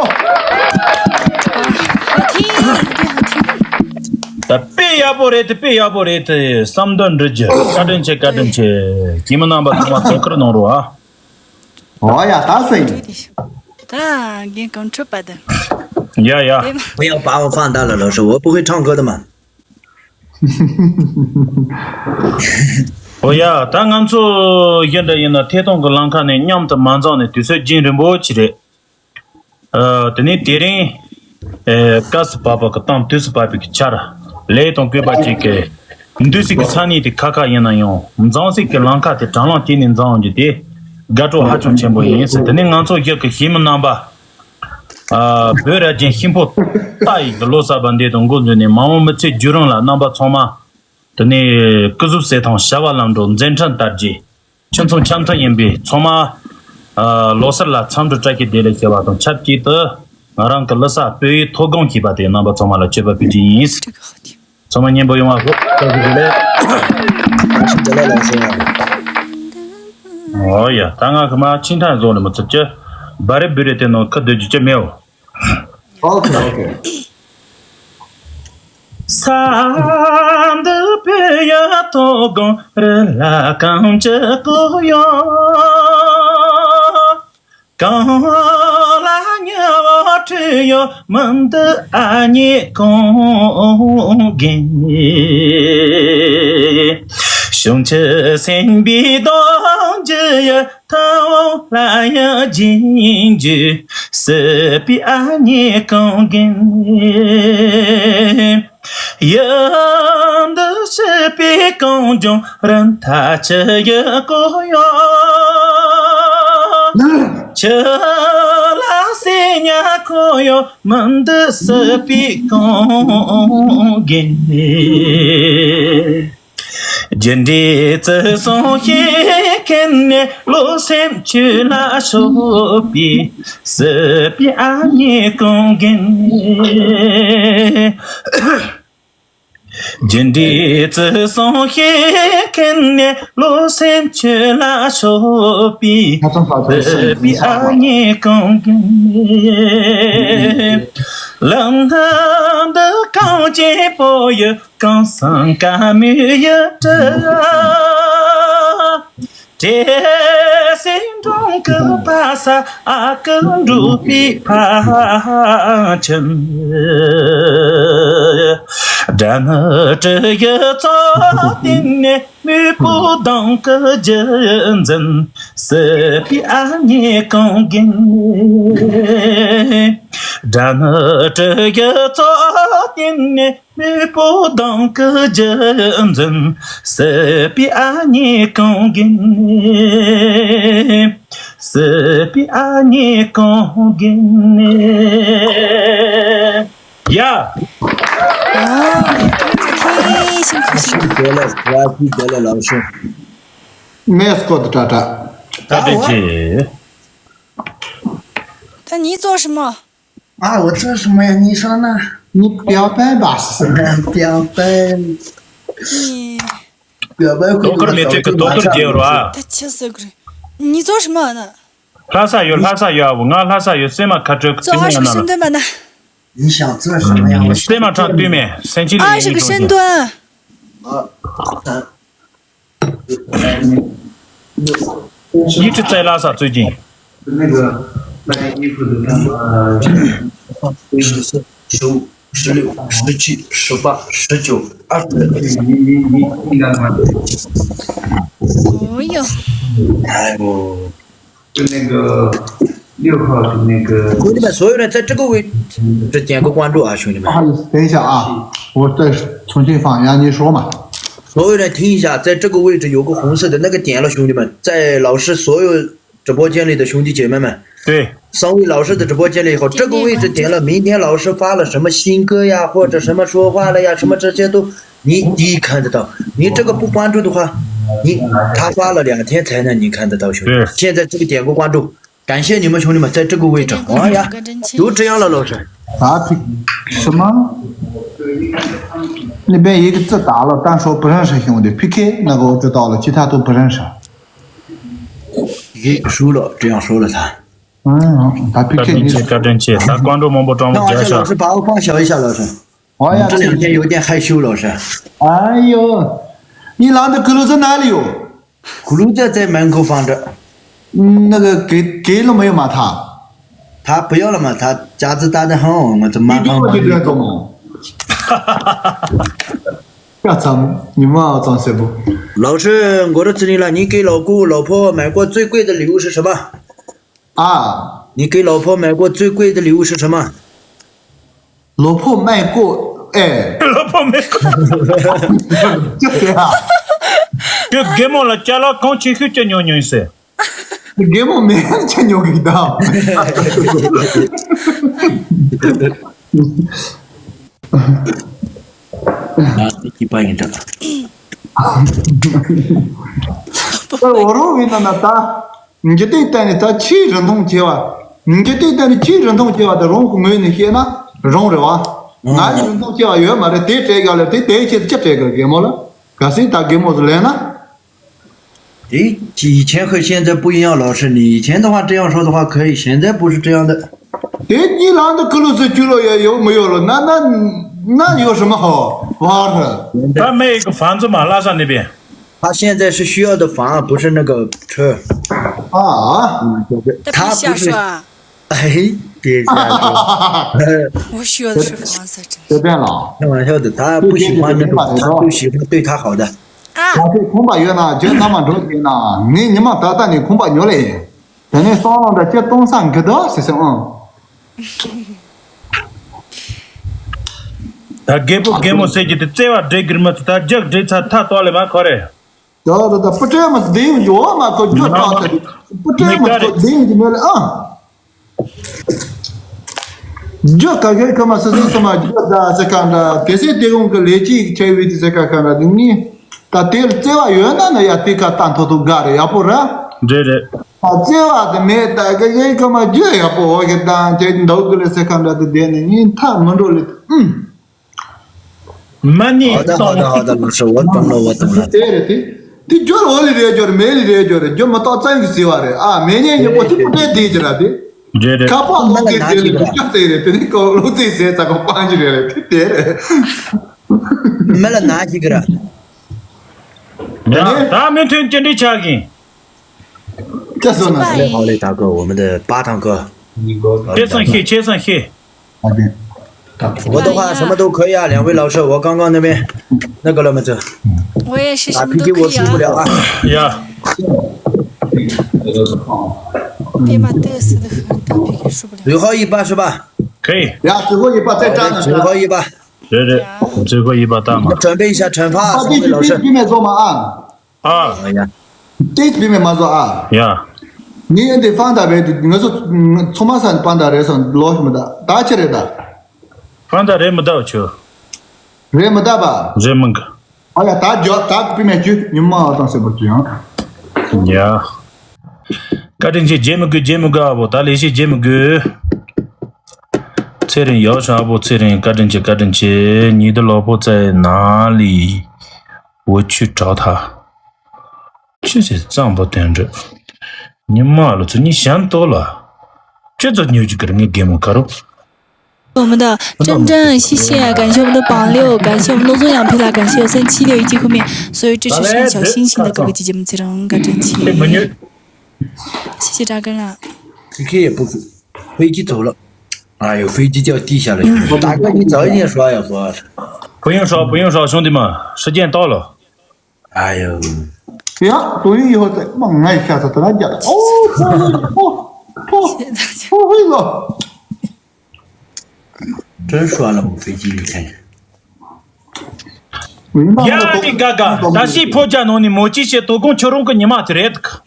ད་དཔེ་ཡག་པོ་རེད། དེ་དཔེ་ཡག་པོ་རེད། དེ་བསམ་དོན་འགྲུབ་རྒྱུ། བཀའ་དྲིན་ཆེ། བཀའ་དྲིན་ཆེ། གྱིས་མི་རྣམ་པ་ཚང་མ་དོ་ཁུར་གནང་རོགས་ཨ། ཨོ་ཡ་ད་སོ་ཡིན། ད་རྒན་གོང་ཁྲོད་པ་དང་། ཡ་ཡ།不要把我放大了，老师，我不会唱歌的嘛。 ཨོ་ཡ། ད་ང་ཚོ་གཞན་འདྲ་ཡིན་ན་ཐད་གཏོང་གི་ལམ་ཁ་ནས་མཉམ་དུ་མ་འཛོམས་ནས་དུས་ཚོད་རྒྱུན་རིང་པོ་ཅིག་རེད། ཨ། དེ་ནས་དེ་རིང་ཨེ་སྐབས་སུ་བབས་པ་གི་དང་དུས་སུ་བབས་པའི་གི་ཆར་ལས་དང་བཀོད་པ་ཅིག་གི་འདུས་སྲིད་ཀྱི་ས་གནས་དེ་ཁ་ཁ་ཡིན་ན་ཡང་འཛོམས་སྲིད་ཀྱི་ལམ་ཁ་དེ་དྲ་ལམ་དེ་ནས་འཛོམས་རྒྱུ་དེ་དགའ་སྤྲོ་ཧ་ཅང་ཆེན་པོ་ཡིན་ཟེར། དེ་ནས་ང་ཚོ་གཞི་གི་གཞིས་མི་རྣམ་པ། ཨ། བོད་རབ་རྒྱན་གཤིན་པོ་རྟ་ཡི་གི་ལོ་གསར་པ་འདི་དང་འགོ་འཛིན་ནས་མ་འོངས་མི་ཚེ་བརྒྱུད་རིམ་ལ་རྣམ་པ་ཚང་མ་དེ་ནས་སྐུ་གཟུགས་གསལ་ཐང་བྱ་བ་ལམ་འགྲོ་མཛད་འཕྲིན་དར་རྒྱས་ཁྱིམ་ཚང་འཆམ་མཐུན་ཡིན་པའི་ཚང་མ་ཨ་ལོ་གསར་ལ་འཚམས་འདྲི་བཀྲ་ཤིས་བདེ་ལེགས་ཞུ་བ་དང་ཆབས་ཅིག་ཏུ་ང་རང་གི་ལི་ས་སྤོ་བོའི་ཐོ་སྒང་གིས་པ་དེ་རྣམ་པ་ཚང་མ་ལ་མཆོད་པ་ཕུལ་རྒྱུ་ཡིན། ཚང་མ་མཉེས་པོ་ཡོང་བ་ཤོག་ཐུགས་རྗེ་ཆེ། ཨོ་ཡ། ད་ང་གི་མ་ཆིང་ཐང་བཟོ་ནས་མི་ཚུགས་ཀྱི། བ་རེ་བུ་རེ་དེ་ནང་ཁུ་སྡོད་རྒྱུ་ཅི་མེད། ཨོ་ཁེ་ཨོ་ཁེ། ས་འདི་བོད་ཡ་ཐོག་གང་རི་ལ་གང་ཅི་གོ་ཡོད། གང་ལ་ཉེ་བ་ཁྲི་ཡོད་མི་འདི་ཨ་ཉེ་གང་རྒན། བྱང་ཆུབ་སེམས་དཔའི་གདུང་རྒྱུད་ཡི་ཐུ་བོ་ལ་ཡི་རྗེས་འཇུག་སྲིད་པའི་ཨ་ཉེ་གང་རྒན། ཡུལ་འདི་སྲིད་པའི་གངས་ལྗོངས་རི་མཐའ་ཆུ་ཡི་གོ་ཡོད། ཆུ་ལ་སེར་ཉ་ཁོ་ཡོད་མི་འདི་སྲིད་པའི་གངས་རྒན། རྒྱུ་འབྲས་བརྩི་སྲུང་བྱེད་མཁན་ནི་བློ་སེམས་ཆོས་ལ་ཕྱོགས་པའི་སྲིད་པའི་ཨ་མྱེས་གངས་རྒན། རྒྱུ་འབྲས་བརྩི་སྲུང་བྱེད་མཁན་ནི་བློ་སེམས་ཆོས་ལ་ཕྱོགས་པའི་ཁ་ཚང་ཁ་ཚང་སྲིད་པའི་ཨ་མྱེས་གངས་རྒན། ལམ་སྣ་འདི་གངས་ཅན་པོ་ཡི་གངས་སེང་དཀར་མོའི་ཡུལ་གྲུ། བྲེ་སེང་སྒྲུང་གི་ཕ་ས་ཨ་ཁུ་འབྲུག་པའི་ཕ་ཁྱིམ། སྦྲ་ནག་གྲུ་ཡི་ཚོགས་སྟེང་ནས་མེས་པོ་གདོང་གི་རྒྱུད་འཛིན་སྲིད་པའི་ཨ་མྱེས་གངས་རྒན། སྦྲ་ནག་གྲུ་ཡི་ཚོགས་སྟེང་ནས་མེས་པོ་གདོང་གི་རྒྱུད་འཛིན་སྲིད་པའི་ཨ་མྱེས་གངས་རྒན། སྲིད་པའི་ཨ་མྱེས་གངས་རྒན། ཡ། ཨ། བཀྲ་ཤིས་བདེ་ལེགས། བཀྲ་ཤིས་བདེ་ལེགས་ལགས་སོ། མེས་སྐོར་དུ་ཏྲ་ཏྲ། ད་དེ་ཅི། ད་ནི་做什么？ 啊，我做什么呀？你说呢？你表白吧。表白。你表白会给我找一个麻将。 ད་ཁྱི་ཟེར་གི་རེད། 你做什么呢？ ལྷ་ས་ཡོད། ལྷ་ས་ཡོད། ང་ལྷ་ས་ཡོད། སེམས་མ་ཁ་བྲལ། 做二十个深蹲吧呢。 你想做什么呀？我 སེམས་མ་ཁྲག་བཏུས་མེད། སེམས་ཅི་ལ། 二十个深蹲。 啊，三。 你是在拉萨最近？那个卖衣服的，呃，十四、十五、十六、十七、十八、十九、二十。你你你你应该吗？ 哦哟。 哎呦。 就那个六号的那个。兄弟们，所有人在这个位置点个关注啊，兄弟们。不好意思，等一下啊，我再重新放一下，你说嘛。所有人听一下，在这个位置有个红色的那个点了，兄弟们，在老师所有直播间里的兄弟姐妹们，对。三位老师的直播间里以后，这个位置点了，明天老师发了什么新歌呀，或者什么说话了呀，什么这些都你第一看得到，你这个不关注的话，你他发了两天才让你看得到兄弟。对。现在这个点个关注，感谢你们兄弟们在这个位置。哎呀，就这样了，老师。啥？什么？那边一个字打了，但说不认识兄弟，P K 那个我知道了，其他都不认识。你输了，这样说了他。嗯，他 P K 你。 བཀའ་དྲིན་ཆེ། ད་ཀོང་ཀྲོ་མང་པོ་སྤྲང་པོ་རྒྱལ་ཤག 那老师把我放小一下，老师。 我要这两天有点害羞，老师。哎呦，你拿的格鲁在哪里哟？格鲁在在门口放着。嗯，那个给给了没有嘛？他他不要了嘛，他夹子大的很，我怎么你给我就这样做嘛？干啥？你们啊，张师傅。老师，我的子女了，你给老公老婆买过最贵的礼物是什么？啊，你给老婆买过最贵的礼物是什么？ 老婆买过，哎，老婆买过。这谁啊？ ཁྱོད་རྒན་མོ་ལ་ཅ་ལག་གང་ཆེ་ཤོས་ཅི་ཉོ་མྱོང་ཟེར། རྒན་མོ་མེད་ཅི་ཉོ་གི་ད། ང་ཚོ་སྐྱིད་པ་ཡིན་ད། ཨོ་རོགས་ཡིན་ན་ན་ད། འཇིག་རྟེན་སྟེང་ནས་ད་ཆེས་རིན་ཐང་ཆེ་བ། འཇིག་རྟེན་སྟེང་ནས་ཆེས་རིན་ཐང་ཆེ་བ་དེ་རང་གི་ངོས་ནས་བཤད་ན་རང་རེད་བ། ང་ལ་རིན་ཐང་ཆེ་བ་ཡོད་མ་རེད། དེ་སྤྲད་རྒྱག་ལ་དེ་དེའི་ཆེད་དུ་ཅི་སྤྲད་དགོས་རྒན་མོ་ལ། གལ་སྲིད་ད་རྒན་མོ་ཚོ་ལེན་ན། 对，以前和现在不一样，老师，你以前的话这样说的话可以，现在不是这样的。 དེ་གཉིས་ལ་འདི་ཁུ་ལུ་སུ་ཁྱུ་ལོ་ཡ་ཡོད་མི་ཡོད་ལོ་ན་ན་ན་ཡོད་什么好玩的？ 他买一个房子嘛，拉萨那边。 他现在是需要的房，不是那个车。 啊， 嗯，对对，他不是。 瞎说啊！ 哎，别瞎说。 我需要的是房子，真是。 随便了。 开玩笑的，他不喜欢那种，他不喜欢对他好的。 ཨ། ད་ཚོད་ཁང་པ་ཡོད་ན་ཇོ་ནང་མ་འགྲོ་དེ་ན་ངས་ཉི་མ་ད་ལྟ་ནས་ཁང་པ་ཉོ་ལེ་ཡིན། དེ་ནས་སང་ལོ་འདྲ་ཁྱེད་གཏོང་ས་འགི་ད་ཟེར་ཟེར་ཨང་། ད་རྒད་པོ་རྒད་མོ་ཟེར་གྱི་དེ་བརྩེ་བ་འདྲེ་གིར་མི་ཚོ་ད་རྒྱག་འདྲེ་ཚ་ཐ་ཏོ་ལེ་མ་ཁོ་རེ། ད་ད་ད་སྤུ་ཏྲེ་མ་ཟེར་ཡོད་མ་ཁོ་རྒྱུ་ཏོག་ཚ་དེ་སྤུ་ཏྲེ་མ་ཁོ་ཟེར་ཡོད་ཀྱི་མེད་ལེ་ཨང་། རྒྱུ་ག་གེ་ཁ་མ་སི་སི་སི་མ་རྒྱུ་ད་ཟེར་ག་འདྲ་དེ་སེ་དེ་གོང་གི་ལས་ཀྱི་ཁྱེར་བའི་དེ་ཟེར་ག་ག་འདྲ་དེ་ནི་ད་དེ་ལ་བརྩེ་བ་ཡོད་ན་ན་ཡ་དེ་ཀ་ཏང་ཐོ་ཐོ་དགའ་རེ་ཡག་པོ་ར། རེད་རེད། ད་བརྩེ་བ་དེ་མེད་ད་ག་གེ་ཁ་མ་རྒྱུ་ཡག་པོ་འོ་གེ་ད་ཁྱེད་འདུག་གི་ལེ་ཟེར་ག་འདྲ་དེ་དེ་ནི་ནི་ཐ་མི་འགྲོ་ལེ་ཨུམ། 慢点动。 好的，好的，好的，老师，我懂了，我懂了。 དེ་རེད་དེ། དེ་རྒྱུར་འོ་ལི་རེད་རྒྱུར་མེ་ལི་རེད་རྒྱུར་རྒྱུ་མ་གཏོགས་བཙན་གྱི་ཟེར་བ་རེད་ཨ། མེ་ཉེ་ཉེ་པོ་དེ་པུ་ཏྲེ་དེ་ཅི་ར་དེ། རེད་རེད། ཁ་པོ་ལོ་ཙེ་ཟེར་ལི་རྒྱུ་ཙེ་རེད་དེ་ནི་ཀོ་ལོ་ཙེ་ཟེར་ཙ་གོ་པང་ཅི་རེད་རེད་དེ་དེ་རེད། 没了，拿几个了。 ཡ། ད་མི་མཐུན་ཅི་འདྲི་ཆགས་ཀྱིན། 这时候呢， 好嘞，好嘞，大哥，我们的八堂哥。 ཁྱེད་ཚང་ཤེས། ཁྱེད་ཚང་ཤེས། 我的话什么都可以啊，两位老师，我刚刚那边那个了没？这我也是什么都可以啊。打P T我输不了啊。 ཡ། 别把得失的和打P T输不了。 最后一把是吧？可以。 呀，最后一把再战了，最后一把。 རེད་རེད། 最后一把大嘛。 准备一下惩罚，三位老师。 对面坐嘛啊。 ཨ། ཨ་ཡ། དེ་བི་མེ་མ་བཟོ་ཨ། ཡ། ངས་འདི་ཕང་ད་རེད་ང་ཚོ་ཚོ་མ་སན་ཕང་ད་རེད་སོང་ལོ་ཞིག་མི་ད་ད་ཆི་རེད་ད། ཕང་ད་རེད་མི་ད་ཆུ། རེད་མི་ད་པ། རེད་མི་འགི། ཨ་ཡ་ད་རྒྱོ་ད་བི་མེ་ཆུ་ཉི་མ་ཨ་ཙང་སེ་བ་ཆུ་ཡང་། ཡ། བཀའ་དྲིན་ཆེ། བརྗེད་མི་དགོས། བརྗེད་མི་དགོས་ཨ་བོ། ད་ལས་ཤིག་བརྗེད་མི་དགོས། ཚེ་རིང་ཡག་ཤོག་ཨ་བོ། ཚེ་རིང་བཀའ་དྲིན་ཆེ། བཀའ་དྲིན་ཆེ། ཉི་ཟླ་ལོ་ཕོ་རྩེ་ན་ལི། 我去找他。 ཆུ་ཚོད་གཙང་པོ་དོན་འགྲུབ། ཉི་མ་ལོ་ཚོ་གཉིས་གཞན་ཏོ་ལ། ཆུ་ཚོད་ཉུལ་གྱི་ཀིར་ངའི་རྒན་མོ་ཁ་རུ། 我们的真真，谢谢，感谢我们的榜六，感谢我们怒纵杨皮拉，感谢三七六一季后面所有支持的小星星的各位姐姐们，非常感谢。 谢谢扎根啊。 这个也不是，飞机走了。哎呦，飞机掉地下了。大哥，你早一点说呀，说。 不用说，不用说，兄弟们，时间到了。 哎呦。 ཡང་དོན་ཡིན་ཡོད་ཚད་མ་ང་ཡི་ཤ་ཚ་ད་ལ་རྒྱ་ཨོ་ཕོ་ཕོ་ཕོ་ཕོ་ཕོ་ལོ། 真说了，我飞机离开。 ཡ་ནི་ག་ག་ད་ཤི་ཕོ་རྒྱ་ནང་ནས་མོ་ཅི་བྱེད་དོ་དགོང་ཁྱོད་རང་གི་ཉི་མ་དེ་རེད་གི།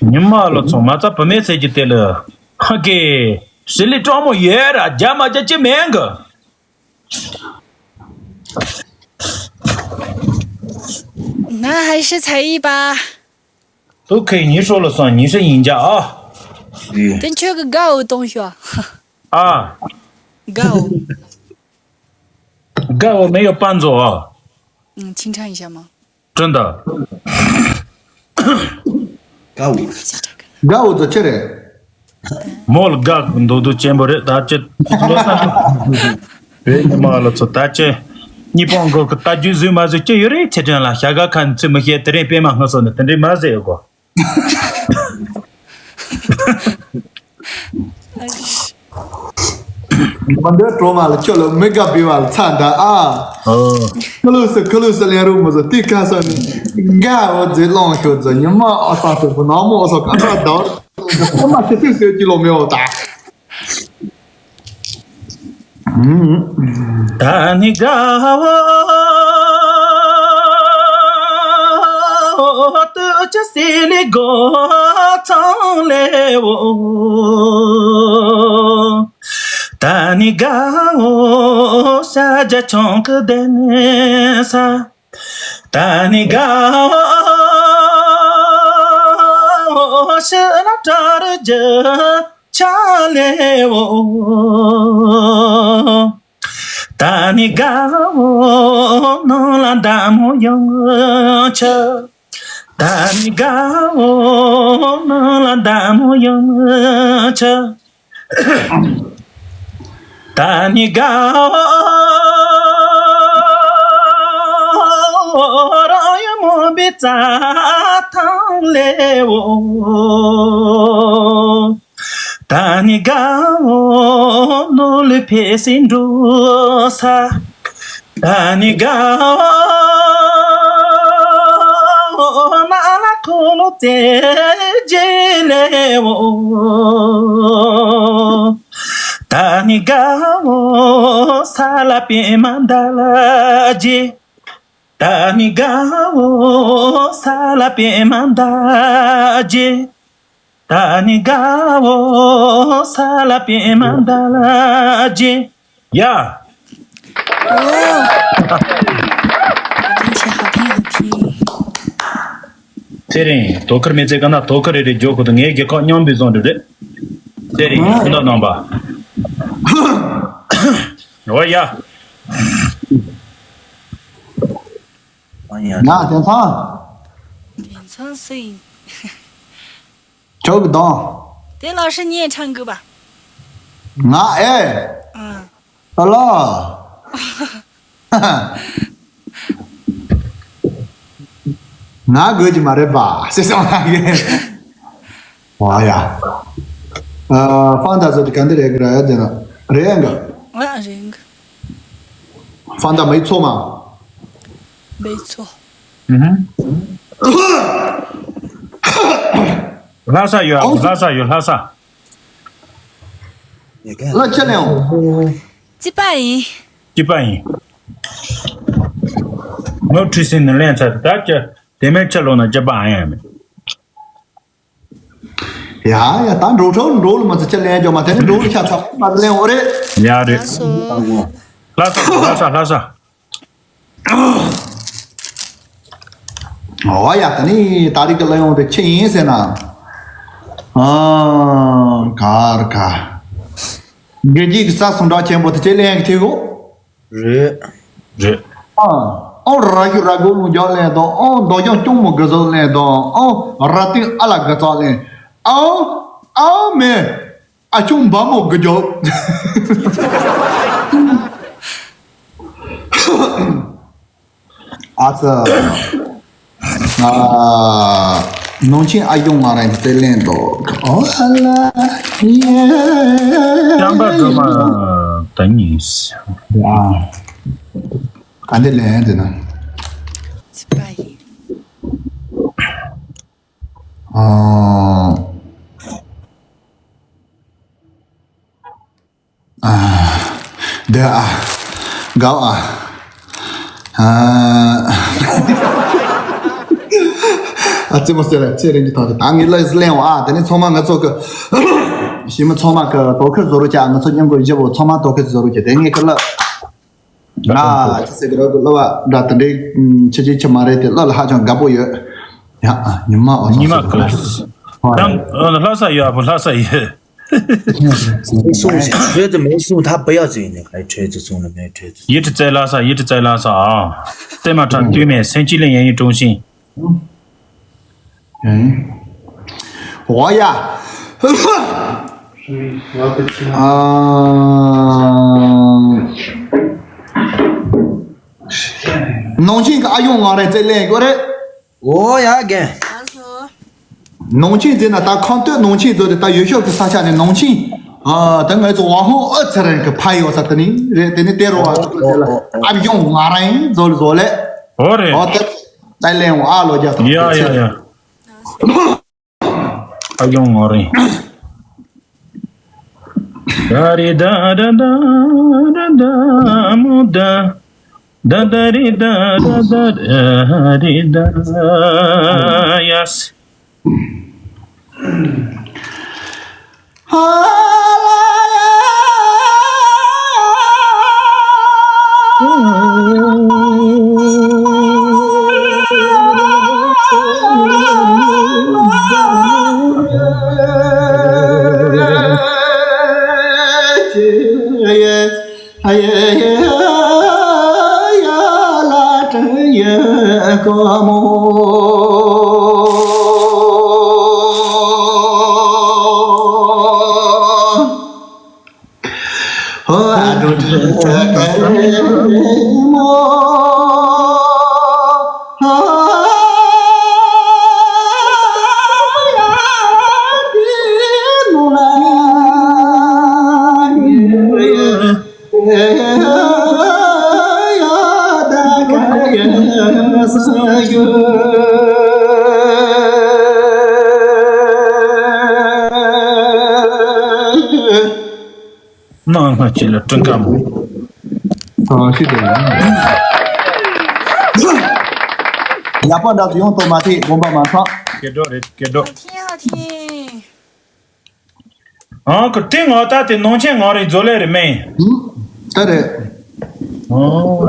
ཉི་མ་ལོ་ཚོང་མ་རྩ་བུད་མེད་ཟེར་གྱི་དེ་ལ་ཧ་གེ་ཞི་ལི་གྲོགས་མོ་ཡོད་ར་རྒྱ་མ་རྒྱ་ཅི་མེད་གི། 那还是才艺吧。都可以，你说了算，你是赢家啊。对。跟缺个高同学。啊。高。高，我没有伴奏啊。嗯，清唱一下吗？真的。高。高，这个。高，这个。 མོ་ལ་དགའ་གི་འདུག་འདུག་ཅན་པོ་རེད། ད་ཅི་ལོ་ས་བོད་ཉི་མ་ལ་ཚོ་ད་ཅི་གཉིས་པོ་འགོ་གི་ལྟ་རྒྱུ་བཟོས་མ་བཟོས་ཅི་ཡོད་རེད། ཚེ་ཕྲན་ལ་ཞྭ་སྒ་ཁ་ནས་ཚུད་མི་ཤེས། དེ་རིང་པད་མ་སྔ་སོ་ནས་དེ་འདྲས་མ་ཟེར་ཡོད་གོ། མ་འདོད་གྲོ་མ་ལ་ཁྱོད་ལ་མི་དགའ་བི་བ་ལ་ཚ་འདྲ་ཨ། ཨོ། ཁ་ལུ་སི་ཁ་ལུ་སི་ལེན་རུ་མ་ཟོ་ཏི་ཁ་ས་ནི་དགའ་འོ་ཛེ་ལོང་ཤོད་ཛོ་ཉི་མ་ཨ་ས་སོ་བུ་ནག་མོ་ཨ་སོ་ཀ་ཁ་དར། ཁོ་མ་ཤི་སུས་སོད་ཀྱི་ལོ་མེའོ་ད། ད་ནི་དགའ་འོ་ཏུ་ཅི་སི་ལི་གོ་ཚང་ལེ་འོ། ད་ནི་དགའ་འོ་ཤ་རྒྱ་ཆུང་ཀི་དེ་ནས་ས། ད་ནི་དགའ་འོ་ཤི་ལ་གྲ་རུ་རྒྱུ་ཆ་ལེ་འོ། ད་ནི་དགའ་འོ་ནང་ལ་མདའ་མོ་ཡོང་ཆ། ད་ནི་དགའ་འོ་ནང་ལ་མདའ་མོ་ཡོང་ཆ། ད་ནི་དགའ་འོ་རང་ཡུལ་མོན་པའི་རྩྭ་ཐང་ལེ་འོ། ད་ནི་དགའ་འོ་ནོར་ལུས་འཕེལ་སྲིད་འགྲོ་ས། ད་ནི་དགའ་འོ་ན་ལ་ཁོ་ལོ་ཙེ་རྗེ་ལེ་འོ། ད་ནི་དགའ་འོ་ས་ལ་པད་མ་འདའ་ལ་རྗེ། ད་ནི་དགའ་འོ་ས་ལ་པད་མ་འདའ་རྗེ། ད་ནི་དགའ་འོ་ས་ལ་པད་མ་འདའ་ལ་རྗེ། ཡ། ཨོ། ཐེ་རིང་དོ་ཁུར་མི་ཚེ་ག་ན་དོ་ཁུར་རེ་རེ་འཇོག་གི་འདུག་ངའི་རྒྱལ་ཁབ་མཉམ་པའི་བཟོ་འདྲ་རེད། ཐེ་རིང་ཁོ་ན་ནང་པ། འོ་ཡ། ང་དེང་སང་། དེང་སང་སུ་ཡིན། ཁྱོད་ཀྱི་གདོང་། དེ་老师你也唱歌吧。 ང་ཨེ། ཨ། ཨ་ལ། ང་དགོས་ཀྱི་མ་རེད་པ་ཟེར་སོང་ང་གི། ཨ་ཡ། ཨ། ཧྥང་ཏ་ཟེར་དེ་ག་འདི་རེད་གི་ར་ཡ་དེ་ན་རེད་ཡ་གི། ཨ་རེད་གི། ཧྥང་ཏ་མེ་ཚོ་མ། མེ་ཚོ། ཨུ་ཧུ། ལྷ་ས་ཡོད་ཨ། ལྷ་ས་ཡོད་ལྷ་ས། ལ་ཆ་ལེན་འོང་། ཅི་པ་ཡིན། ཅི་པ་ཡིན། ངོ་ཁྲི་སིན་ནི་ལེན་ཚར་ད་ཅི་དེ་མེད་ཆ་ལོ་ན་ཅི་པ་ཨ་ཡ་མེད། ཡ་ཡ་ད་འགྲོ་ཁྲོ་འགྲོ་ལ་མ་ཚ་ཅི་ལེན་ཀྱོ་མ་དེ་ནི་འགྲོ་ལ་ཆ་ཚ་མ་ལེན་འོ་རེད། ཡ་རེད། ལྷ་ས་ལྷ་ས་ལྷ་ས། ཨོ་ཡ་ད་ནི་ད་རིག་གི་ལ་ཡོང་དེ་ཆི་ཡིན་ཟེར་ན། ཨ་གར་ག་དགེ་རྒྱས་ཀྱི་ས་སུང་འདྲ་ཆེན་པོ་དེ་ཆེ་ལེན་གི་ཐེ་གོ། རེད། རེད། ཨ་ཨོ་ར་ཞུ་ར་གོ་ལུང་རྒྱག་ལེན་དང་ཨོ་མདོ་ཞང་སྐྱོང་མོ་དགེ་ཚོགས་ལེན་དང་ཨོ་ར་སྟེང་ཨ་ལ་དགེ་ཚོགས་ལེན། ཨོ་ཨོ་མེ། ཨ་ཆུང་འབའ་མོ་དགེ་རྒྱོབ། ཨ་ཙི། ཨ། ནང་ཆེན་ཨ་གཞུང་ང་རང་གི་རྩེ་ལེན་དོ། ཨོ་ཨ་ལ། ཡེ། བྱམས་པ་སྒྲོལ་མ་ད་ཉིས། ཨ། ག་འདི་ལེན་དེ་ན། ཚིག་པ་ཡིན། ཨ། ཨ། འདི་ཨ། དགའ་ཨ། ཨ། ཨ་ཙི་མོ་ཟེར་ལ་ཚེ་རིང་གི་ཐོག་ཏུ་ད་ངས་ལ་ལེན་བ་ཨ། དེ་ནས་ཚང་མ་ང་ཚོ་གི་ཞི་མི་ཚང་མ་གི་དོ་ཁུར་བཟོ་རོགས་བྱ། ང་ཚོ་མཉམ་གི་བཞི་བོ་ཚང་མ་དོ་ཁུར་བཟོ་རོགས་བྱ། དེ་ངས་གི་ལ། ཨ་ཅི་ཟེར་གི་རོ་གི་བློ་བ་འདྲ་དེ་འདྲའི་ཆི་ཆི་ཆི་མ་རེད་དེ་བློ་ལ་ཧ་ཅང་དགའ་པོ་ཡོད། ཡ་ཨ་ཉི་མ་ཨོ་ཉི་མ་ཚོ་ཀུན། ཧོ་ཡ། ད་ལྷ་ས་ཡོད། ཨ་བུ་ལྷ་ས་ཡོད། མེ་སྲུང་ཞིག་ཁྲོས་ཙི་མེ་སྲུང་ད་བུ་ཡ་ཙི་ཡིན་ནི་ག་ཁྲོས་ཙི་སྲུང་ལ་མེ་ཁྲོས་ཙི། ཡིད་དྲི་རྩེ་ལྷ་ས་ཡིད་དྲི་རྩེ་ལྷ་ས་ཨ། སྟེ་མ་ཁྲ་ཏུས་མེ་སེང་ཅི་ལེན་ཡན་ཡིན་ཀྲུང་ཤིང་། ཨོ་ཡ། ཨ། ནང་ཆེན་གི་ཨ་ཡོང་ང་རེ་རྩེ་ལེན་དགོས་རེད། ཨོ་ཡ་རྒན། ནང་ཆེན་ཟེར་ན་ད་ཁམས་སྟོད་ནང་ཆེན་ཟེར་ཏེ་ད་ཡུལ་ཤུལ་གྱི་ས་ཆ་ནས་ནང་ཆེན། ཨ་ད་ང་ཚོ་ཝང་ཧོང་ཨ་ཚེ་རིང་གི་ཕ་ཡོད་ས་དེ་ནི་རེད། དེ་ནི་ཏེ་རོ་བ་ཨ་བྱུང་ང་རང་ཡིན་ཟོ་ལ་ཟོ་ལེ། ཨོ་རེད། ཨོ་ད་ད་ལན་ཨ་ལོ་རྒྱ་དང་ཡ་ཡ་ཡ། ཨ་བྱུང་ང་རང་ཡིན། ད་རེད་ད་ད་ད་ད་ད་མོ་ད། ད་ད་རི་ད་ད་ད་རི་ད་ཡ་སི། ནང་སྔ་ཕྱི་ལ་སྤྲིན་དཀར་མོ། ཨ་ཤི་དེ་ཡང་། ཡག་པོ་འདྲ་ཡོང་དོ་མ་ཐེ་དགོངས་པ་མ་ཚོམས། སྐད་སྒྲོག་རེད་སྐད་སྒྲོག་ཧ་ཐིང་ཧ་ཐིང་། ཨང་ཁུ་ཏི་ང་ད་དེ་ནང་ཆེན་ང་རེ་མཛོ་ལེ་རེ་མེ། ད་རེད། ཨོ།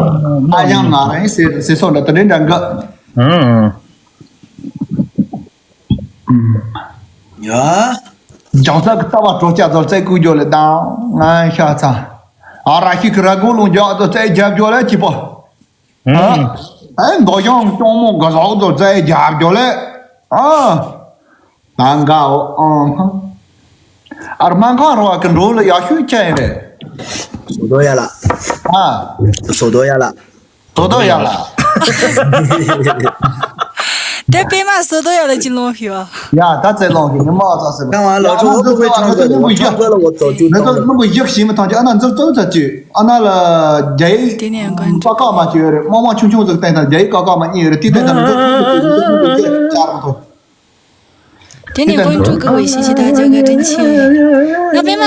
ཨ་ཡང་ང་རེ་ཟེར་ཟེར་སོང་ད་དེ་འདྲ་འདྲ་འགའ། ཨང་། ཡ། རྒྱང་ཐག་གི་ལྟ་བ་གྲོ་སྐྱ་ཚོ་རྩེ་ཀུ་འཇོ་ལེ་དང་ང་ཤ་ཚ། ཨ་ར་ཤི་ཁི་ར་གུ་ལུང་འཇོག་ཚོ་རྩེ་རྒྱབ་འཇོ་ལེ་ཅི་པོ། ཨ། ཨེ་མདོ་གཞུང་སྐྱོང་མོ་ག་ཟོག་ཚོ་རྩེ་རྒྱབ་འཇོ་ལེ། ཨ། ད་འགའ་འོ་ཨང་། ཨར་མང་ཁང་རོ་བ་གི་འགྲོ་ལ་ཡག་ཤོས་ཅན་རེད། སོ་དོ་ཡ་ལ། ཨ། སོ་དོ་ཡ་ལ། དོ་དོ་ཡ་ལ། དེ་པད་མ་སོ་དོ་ཡ་ལ་ཅི་ལོང་ཤི་བ། ཡ་ད་ཙེ་ལོང་ཤི་ནི་མ་ཙ་སེ་བ། ཀ་བ་ལོ་ཁྲོ་བོ་པོ་པོའི་ཁྲང་ཙེ་ལོ་ཁྲང་ཙེ་ལོ་བོ་ཙོ་ཅུ་ནི་ཙོ་ནི་མོ་ཡག་ཤི་མི་ཐང་ཅི་ཨ་ན་ཙོ་ཙོ་ཙ་ཅི་ཨ་ན་ལ་རྒྱ་ཡིག་དེ་ནས་ག་ཀ་ཀ་མ་ཅི་ཡོད་རེད། མ་མ་ཆུང་ཆུང་ཙིག་བསྟན་ཐང་རྒྱ་ཡིག་ཀ་ཀ་མ་གཉིས་ཡོད་རེད། དེ་བསྟན་ཐང་ནི་ཙོ་ཙོ་ཙོ་ཙོ་ཙོ་ཅར་མ་ཐོ། དེ་ནས་ཀོན་ཀྲུག་གི་ཝེ་ཤི་ཤི་ད་ཅག་ག་དྲིན་ཆེ། ང་པད་མ་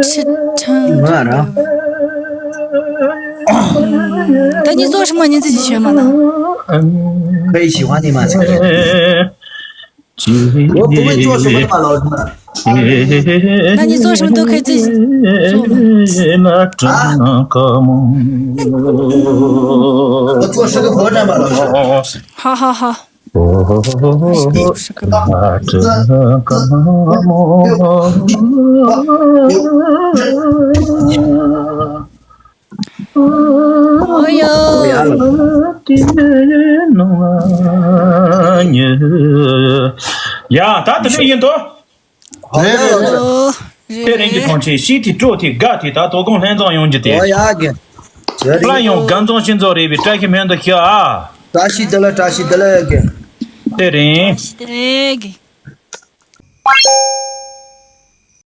ཁྲི་ཁྲང་ང་ར། ད་ཉིན་ཙོ་ཧྲི་མ་ཉིན་ཙི་ཞི་ཤོད་མ་ན། ཁའི་ཞི་ཝ་ནི་མ་ཚེ་ག་རེད། ཝ་ཕུ་བི་ཙོ་ཧྲི་མ་ནི་མ་ལོ་ཧྲི་མ། ད་ཉིན་ཙོ་ཧྲི་མ་ཏོ་ཁའི་ཙི་ཙོ་མ། ཨ། ཙོ་ཧྲི་གི་ཧོ་ཧྲ་མ་ལོ་ཧྲི། ཧ་ཧ་ཧ། ཡ། ད་དེ་འདྲ་ཡིན་དོ། རེད་རེད་རེད། ཨོ། དེ་རིང་གི་ཐོན་སྐྱེད་ཤིག་དེ་སྤྲོ་དེ་དགའ་དེ་ད་དོ་དགོང་ལྷན་འཛོམས་ཡོང་རྒྱུ་དེ། ཨོ་ཡ་གི། ལ་ཡང་དགའ་འཛོམས་ཤིང་འཛོམས་རེད་པའི་བཀྲ་ཤིས་སྨོན་འདུག་ཤོག་ཨ། བཀྲ་ཤིས་བདེ་ལེགས་བཀྲ་ཤིས་བདེ་ལེགས་གི། དེ་རིང་། བཀྲ་ཤིས་བདེ་ལེགས་གི།